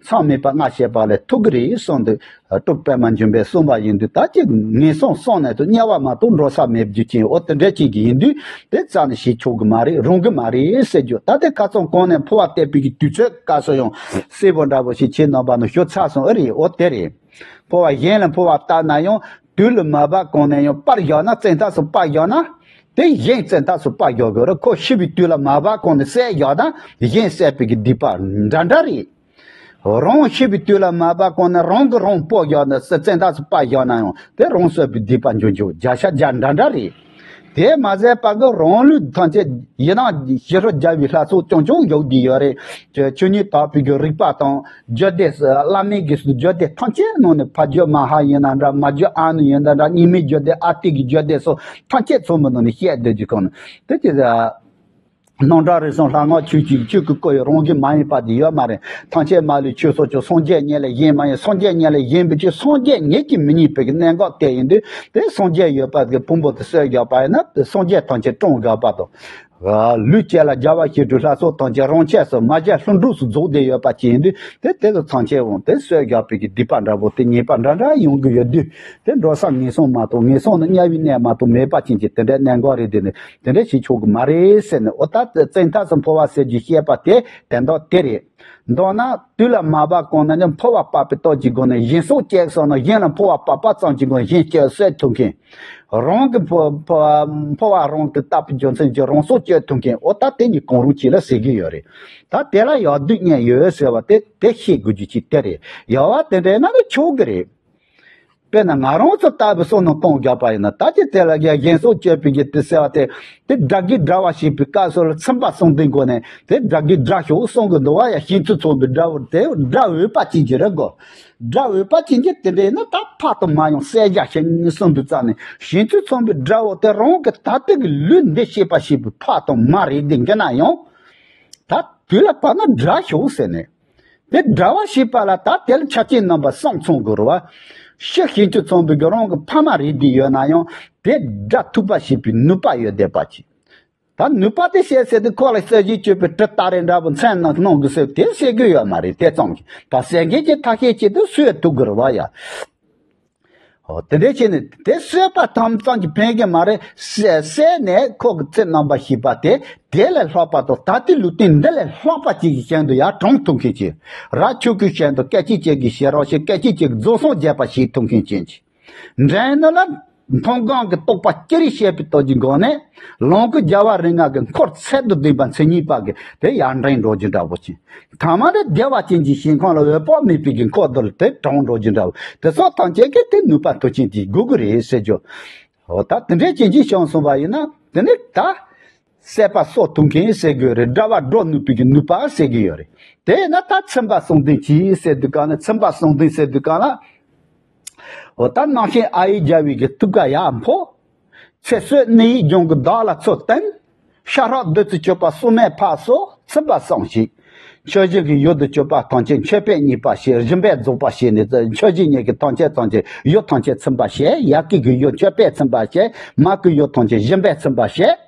མཚམས་མེད་པ་ལྔ་བྱས་པ་ལས་ཐུག་གི་རེད་གསུངས་འདུག་སྤྲུལ་པདྨ་འབྱུང་པོས་གསུངས་པ་ཡིན་དུས་ད་ཅི་ངན་སོང་གསུམ་ནས་དུ་དམྱལ་བ་མ་གཏོགས་འགྲོ་ས་མེད་རྒྱུ་ཅན་འོ་དེ་འདྲ་ཅན་གྱི་ཡིན་དུས་དེ་རྩ་ནས་བྱེད་ཆོག་གི་མ་རེད། རུང་གི་མ་རེད་ཟེར་རྒྱུ། ད་དེ་ཁ་ཚང་གོང་ནས་འཕོ་བ་བལྟས་པའི་གི་དུས་ཚོད་སྐབས་སུ་ཡང་གསལ་པོ་འདྲ་པོ་ཞིག་ཁྱེད་རྣམ་པ་ནང་ཞུ་ཚར་སོང་ཨེ་རེད། འོ་དེ་རེད། འཕོ་བ་གཞན་ལ་འཕོ་བ་བཏབ་ན་ཡང་དུས་ལ་མ་བབ་གོང་ནས་ཡང་སྤར་བཞག་ན་བཙན་ཐབས་སུ་སྤར་བཞག་ན་དེ་གཞན་བཙན་ཐབས་སུ་སྤར་བཞག་དགོས་རེད། ཁོ་ཤི་བའི་དུས་ལ་མ་བབ་གོང་ནས་བསད་བཞག་ན་གཞན་བསད་པའི་གི་སྡིག་པ་འདྲ་འདྲ་རེད། རང་ཤི་བའི་དུས་ལ་མ་བབ་གོང་ནས་རང་གིས་རང་སྤོ་བཞག་ན་བཙན་ཐབས་སུ་སྤར་བཞག་ན་ཡང་དེ་རང་གསོད་པའི་སྡིག་པ་འཇོག་འཇོག་བརྒྱ་ཆ་བརྒྱ་འདྲ་འདྲ་རེད། དེ་མ་ཟད་པ་གི་རང་ལུས་ཐམས་ཅད་ཡི་དམ་ཞི་ཁྲོ་རྒྱལ་བའི་ལྷ་ཚོགས་རྐྱང་རྐྱང་བཞུགས་བསྡད་ཡོད་རེད། ཆོས་ཉིད་དག་པའི་གི་རིག་པ་དང་རྒྱུད་སྡེ་བླ་མེད་ཀྱི་རྒྱུད་སྡེ་ཐམས་ཅད་ནང་ནས་ཕ་རྒྱུད་མ་ཧཱ་ཡིན་ན་འདྲ། མ་རྒྱུད་ཨ་ནུ་ཡིན་ན་འདྲ། གཉིས་མེད་རྒྱུད་སྡེ་ཨ་ཏི་གི་རྒྱུད་སྡེ་སོགས་ཐམས་ཅད་ཚང་མ་ནང་ནས་བཤད་སྡོད་རྒྱུ་གང་ནས་དེ་ཅི། སྣང་གྲགས་རིག་གསུམ་ལྷ་སྔགས་ཆོས་ཀྱི་ཆོས་ཀྱི་སྐུ་ཡི་རང་བཞིན་མ་ཡིན་པ་དེ་ཡོད་མ་རེད། ཐམས་ཅད་མ་ལུས་ཆོས་སོགས་ཀྱང་སངས་རྒྱས་ཉིད་ལས་གཞན་མ་ཡིན། སངས་རྒྱས་ཉིད་ལས་གཞན་པའི་ཆོས་སངས་རྒྱས་ཉིད་ཀྱིས་མི་རྙེད་པའི་གནད་འགག་དེ་ཡིན་དུས་དེ་སངས་རྒྱས་ཡོད་པ་གི་ཕུང་པོ་དེ་གསོད་བཞག་པ་ཡིན་ན་དེ་སངས་རྒྱས་ཐམས་ཅད་བཀྲོངས་བཞག་པ་དང་། ལུས་བཅད་ལ་རྒྱལ་བ་ཞི་ཁྲོའི་ལྷ་ཚོགས་ཐམས་ཅད་རང་ཆས་སུ་མ་བྱས་ལྷུན་གྲུབ་སུ་རྫོགས་བསྡད་ཡོད་པ་ཅིག་ཡིན་དུས་དེ་དེ་ཚོ་ཐམས་ཅད་འོང་དེ་གསོད་བཞག་པའི་གི་སྡིག་པ་འདྲ་པོ་དེ་ཉེས་པ་འདྲ་འདྲ་ཡོང་གི་ཡོད་དུས་དེ་འགྲོ་ས་ངན་སོང་མ་གཏོགས་ངན་སོང་ནི་དམྱལ་བའི་གནས་མ་གཏོགས་མེད་པ་ཅན་གྱི་དེ་འདྲའི་གནད་འགག་རེད། དེ་ནི། དེ་འདྲ་བྱེད་ཆོག་གི་མ་རེད་ཟེར་ནས་འོ་ད་བཙན་ཐབས་སུ་འཕོ་བ་ཟེར་རྒྱུ་བཤད་པ་དེ་དོན་དག་དེ་རེད། མདོར་ན་དུས་ལ་མ་བབ་གོང་ན་ནི་འཕོ་བ་བཏབ་པའི་སྟོབས་ཀྱི་སྒོ་ནས་གཞན་སྲོག་བཅད་སོང་ན་གཞན་ལ་འཕོ་བ་བཏབ་པ་ཙམ་གྱི་སྒོ་ནས་གཞན་སྐྱོབ་གསོད་ཐུབ་མཁན། རང་གི་འཕོ་འཕོ་འཕོ་བ་རང་གིས་བཏབ་པའི་རྒྱུ་མཚན་གྱིས་རང་སྲོག་གཅོད་ཐུབ་མཁན་འོ་ད་དེ་གཉིས་གང་རུང་གཅིག་ལ་ཟེར་གྱི་ཡོད་རེད། ད་དེ་ལ་ཡག་སྡུག་གཉིས་ཡོད་ཟེར་བ་དེ་དེ་ཤེས་དགོས་རྒྱུ་ཅིག་དེ་རེད། ཡག་པ་དེ་འདྲ་ཡིན་ན་ནི་ཆོག་གི་རེད། དཔེར་ན་ང་རང་ཚོ་ལྟ་བུ་བསམ་བློ་གཏོང་རྒྱག་པ་ཡིན་ན་ད་ཅི་དེ་ལ་ཡ་གཞན་སྲོག་གཅོད་པའི་གི་དེ་ཟེར་བ་དེ་དེ་དགྲ་བགེགས་འདྲ་བ་ཞིག་པའི་སྐབས་སུ་ལ་ཚིམ་པ་གསུམ་ལྡན་སྒོ་ནས་དེ་དགྲ་བགེགས་དགྲ་ཤོག་གསུང་གི་འདུག་བ། ཡ་ཞིང་བཅུ་ཚང་བའི་དགྲ་བོ་དེ་དགྲ་འོས་པ་ཅན་གྱི་རེད་གོ། དགྲ་འོས་པ་ཅན་གྱི་དེ་འདྲ་ཡིན་ན་ད་ཕ་དང་མ་ཡང་བསད་བཞག་ཤེས་གསུངས་འདུག་ཙང་ནས་ཞིང་བཅུ་ཚང་བའི་དགྲ་བོ་དེ་རང་གི་ད་ལྟ་གི་ལུས་འདི་ཤེས་པ་ཞིག་པའི་ཕ་དང་མ་རེད་འདི་འགི་ན་ཡང་ད་དུས་ལ་བབ་ན་དགྲ་ཤོག་ཟེར་ནས། དེ་དགྲ་བོ་ཞེས་པ་ལ་ད་དེ་ལ་ཆ་རྐྱེན་རྣམ་པ་གསུམ་ཚང་དགོས་རེད་བ། ཕྱི་ཞིང་བཅུ་ཚང་བའི་གི་རང་གི་ཕ་མ་རེད་དེ་ཡོད་ན་ཡང་དེ་དགྲ་ཐུག་པ་ཞེས་པའི་ནུས་པ་ཡོད་བསྡད་པ་ཅིག་ད་ནུས་པ་དེ་བཤད་ཟེར་དུས་ཁོ་ལ་གསོད་བྱེད་སྤྱོད་པའི་གྲི་སྟ་རེ་འདྲ་པོ་མཚན་ནང་གནང་དགོས་ཟེར་དེ་བཤད་རྒྱུ་ཡོད་མ་རེད། དེ་ཙམ་གྱིས་ད་བསད་མཁན་གྱི་ཐབས་ཤེས་བྱེད་དུ་གསོད་ཐུབ་དགོས་རེད་བ་ཡ། ཨོ་དེ་འདྲའི་བྱས་ནས་དེ་གསོད་པ་ཐམས་ཅད་ཀྱི་ཕན་གྱི་མ་རེད། བསད་བསད་ནས་ཁོ་གི་ཚེ་རྣམ་པ་ཤེས་པ་དེ་དེ་ལས་ལྷག་པ་དང་ད་ལྟའི་ལུས་རྟེན་འདི་ལས་ལྷག་པ་ཅིག་གི་ཞིང་དུ་ཡར་དྲངས་ཐུབ་མཁན་ཅིག་ར་ཆོས་སྐུའི་ཞིང་དུ་སྐད་ཅིག་གཅིག་གིས་ཞེ་རོགས་ཤིག་སྐད་ཅིག་གཅིག་རྫོགས་སངས་རྒྱས་པ་ཞིག་ཐུབ་མཁན་ཅན་ཅིག་འདྲེན་ནི་ལ་མཐོང་སྒང་གི་རྟོག་པ་ཅི་རིགས་བཤད་པའི་སྟོབས་ཀྱི་སྒོ་ནས། ལོངས་སྐུ་རྒྱལ་བ་རིགས་ལྔ་གི་འཁོར་ཚད་དུ་ལྡན་པ་མཚན་ཉིད་པ་གི་དེ་ཡར་འདྲེན་འགྲོ་རྒྱུ་འདྲ་བོ་ཅིག་ཐ་མ་དེ་བདེ་བ་ཅན་གྱི་ཞིང་ཁམས་ལ་འོད་དཔག་མེད་པའི་གི་འཁོར་དུ་དེ་དྲངས་འགྲོ་རྒྱུ་འདྲ་བོ། དེ་སོགས་ཐམས་ཅད་ཀྱི་དེ་ནུས་པ་མཐུ་ཅན་དེ་དགོས་ཀྱི་རེད་ཟེར་རྒྱུ། འོ་ད་དེ་འདྲའི་རྐྱེན་གྱིས་བྱུང་སོང་བ་ཡིན་ན། དེ་ནི་ད་སྲེད་པ་སྲོག་ཐུག་མཁན་ཟེར་དགོས་རེད། དགྲ་བོ་སྒྲོལ་ནུས་པའི་གི་ནུས་པ་ཟེར་གི་ཡོད་རེད། དེས་ན་ད་ཚིམ་པ་གསུམ་ལྡན་གྱིས་ཟེར་དུས་གང་ལ། ཚིམ་པ་གསུམ་ལྡན་ཟེར་དུས་གང་ལ། འོ་ད་རྣམ་ཤེས་ཨ་ཡིག་བརྒྱ་པའི་གི་ཐུགས་ཀ་ཡར་འཕོ། ཚེ་བསོད་གནས་ཡིག་སྦྱོང་གི་བདག་ལ་ཚུལ་བསྟན། ཤ་ཁྲག་བདུད་རྩི་སྤྱོད་པ་སྲོག་མེད་འཕགས་སོགས་ཚིམ་པ་གསུམ་ཞིག་མཆོད་སྦྱིན་གྱི་ཡུལ་དུ་སྤྱོད་པ་ཐམས་ཅད་མཆོད་པས་མཉེས་པར་བྱས། སྦྱིན་པས་རྫོགས་པར་བྱས་ནས། མཆོད་སྦྱིན་གཉིས་ཀྱི་ཐམས་ཅད་ཐམས་ཅད་ཡུལ་ཐམས་ཅད་ཚིམ་པར་བྱས། ཡ་གི་གི་ཡུལ་མཆོད་པས་ཚིམ་པར་བྱས། མ་གི་ཡུལ་ཐམས་ཅད་སྦྱིན་པས་ཚིམ་པར་བྱས།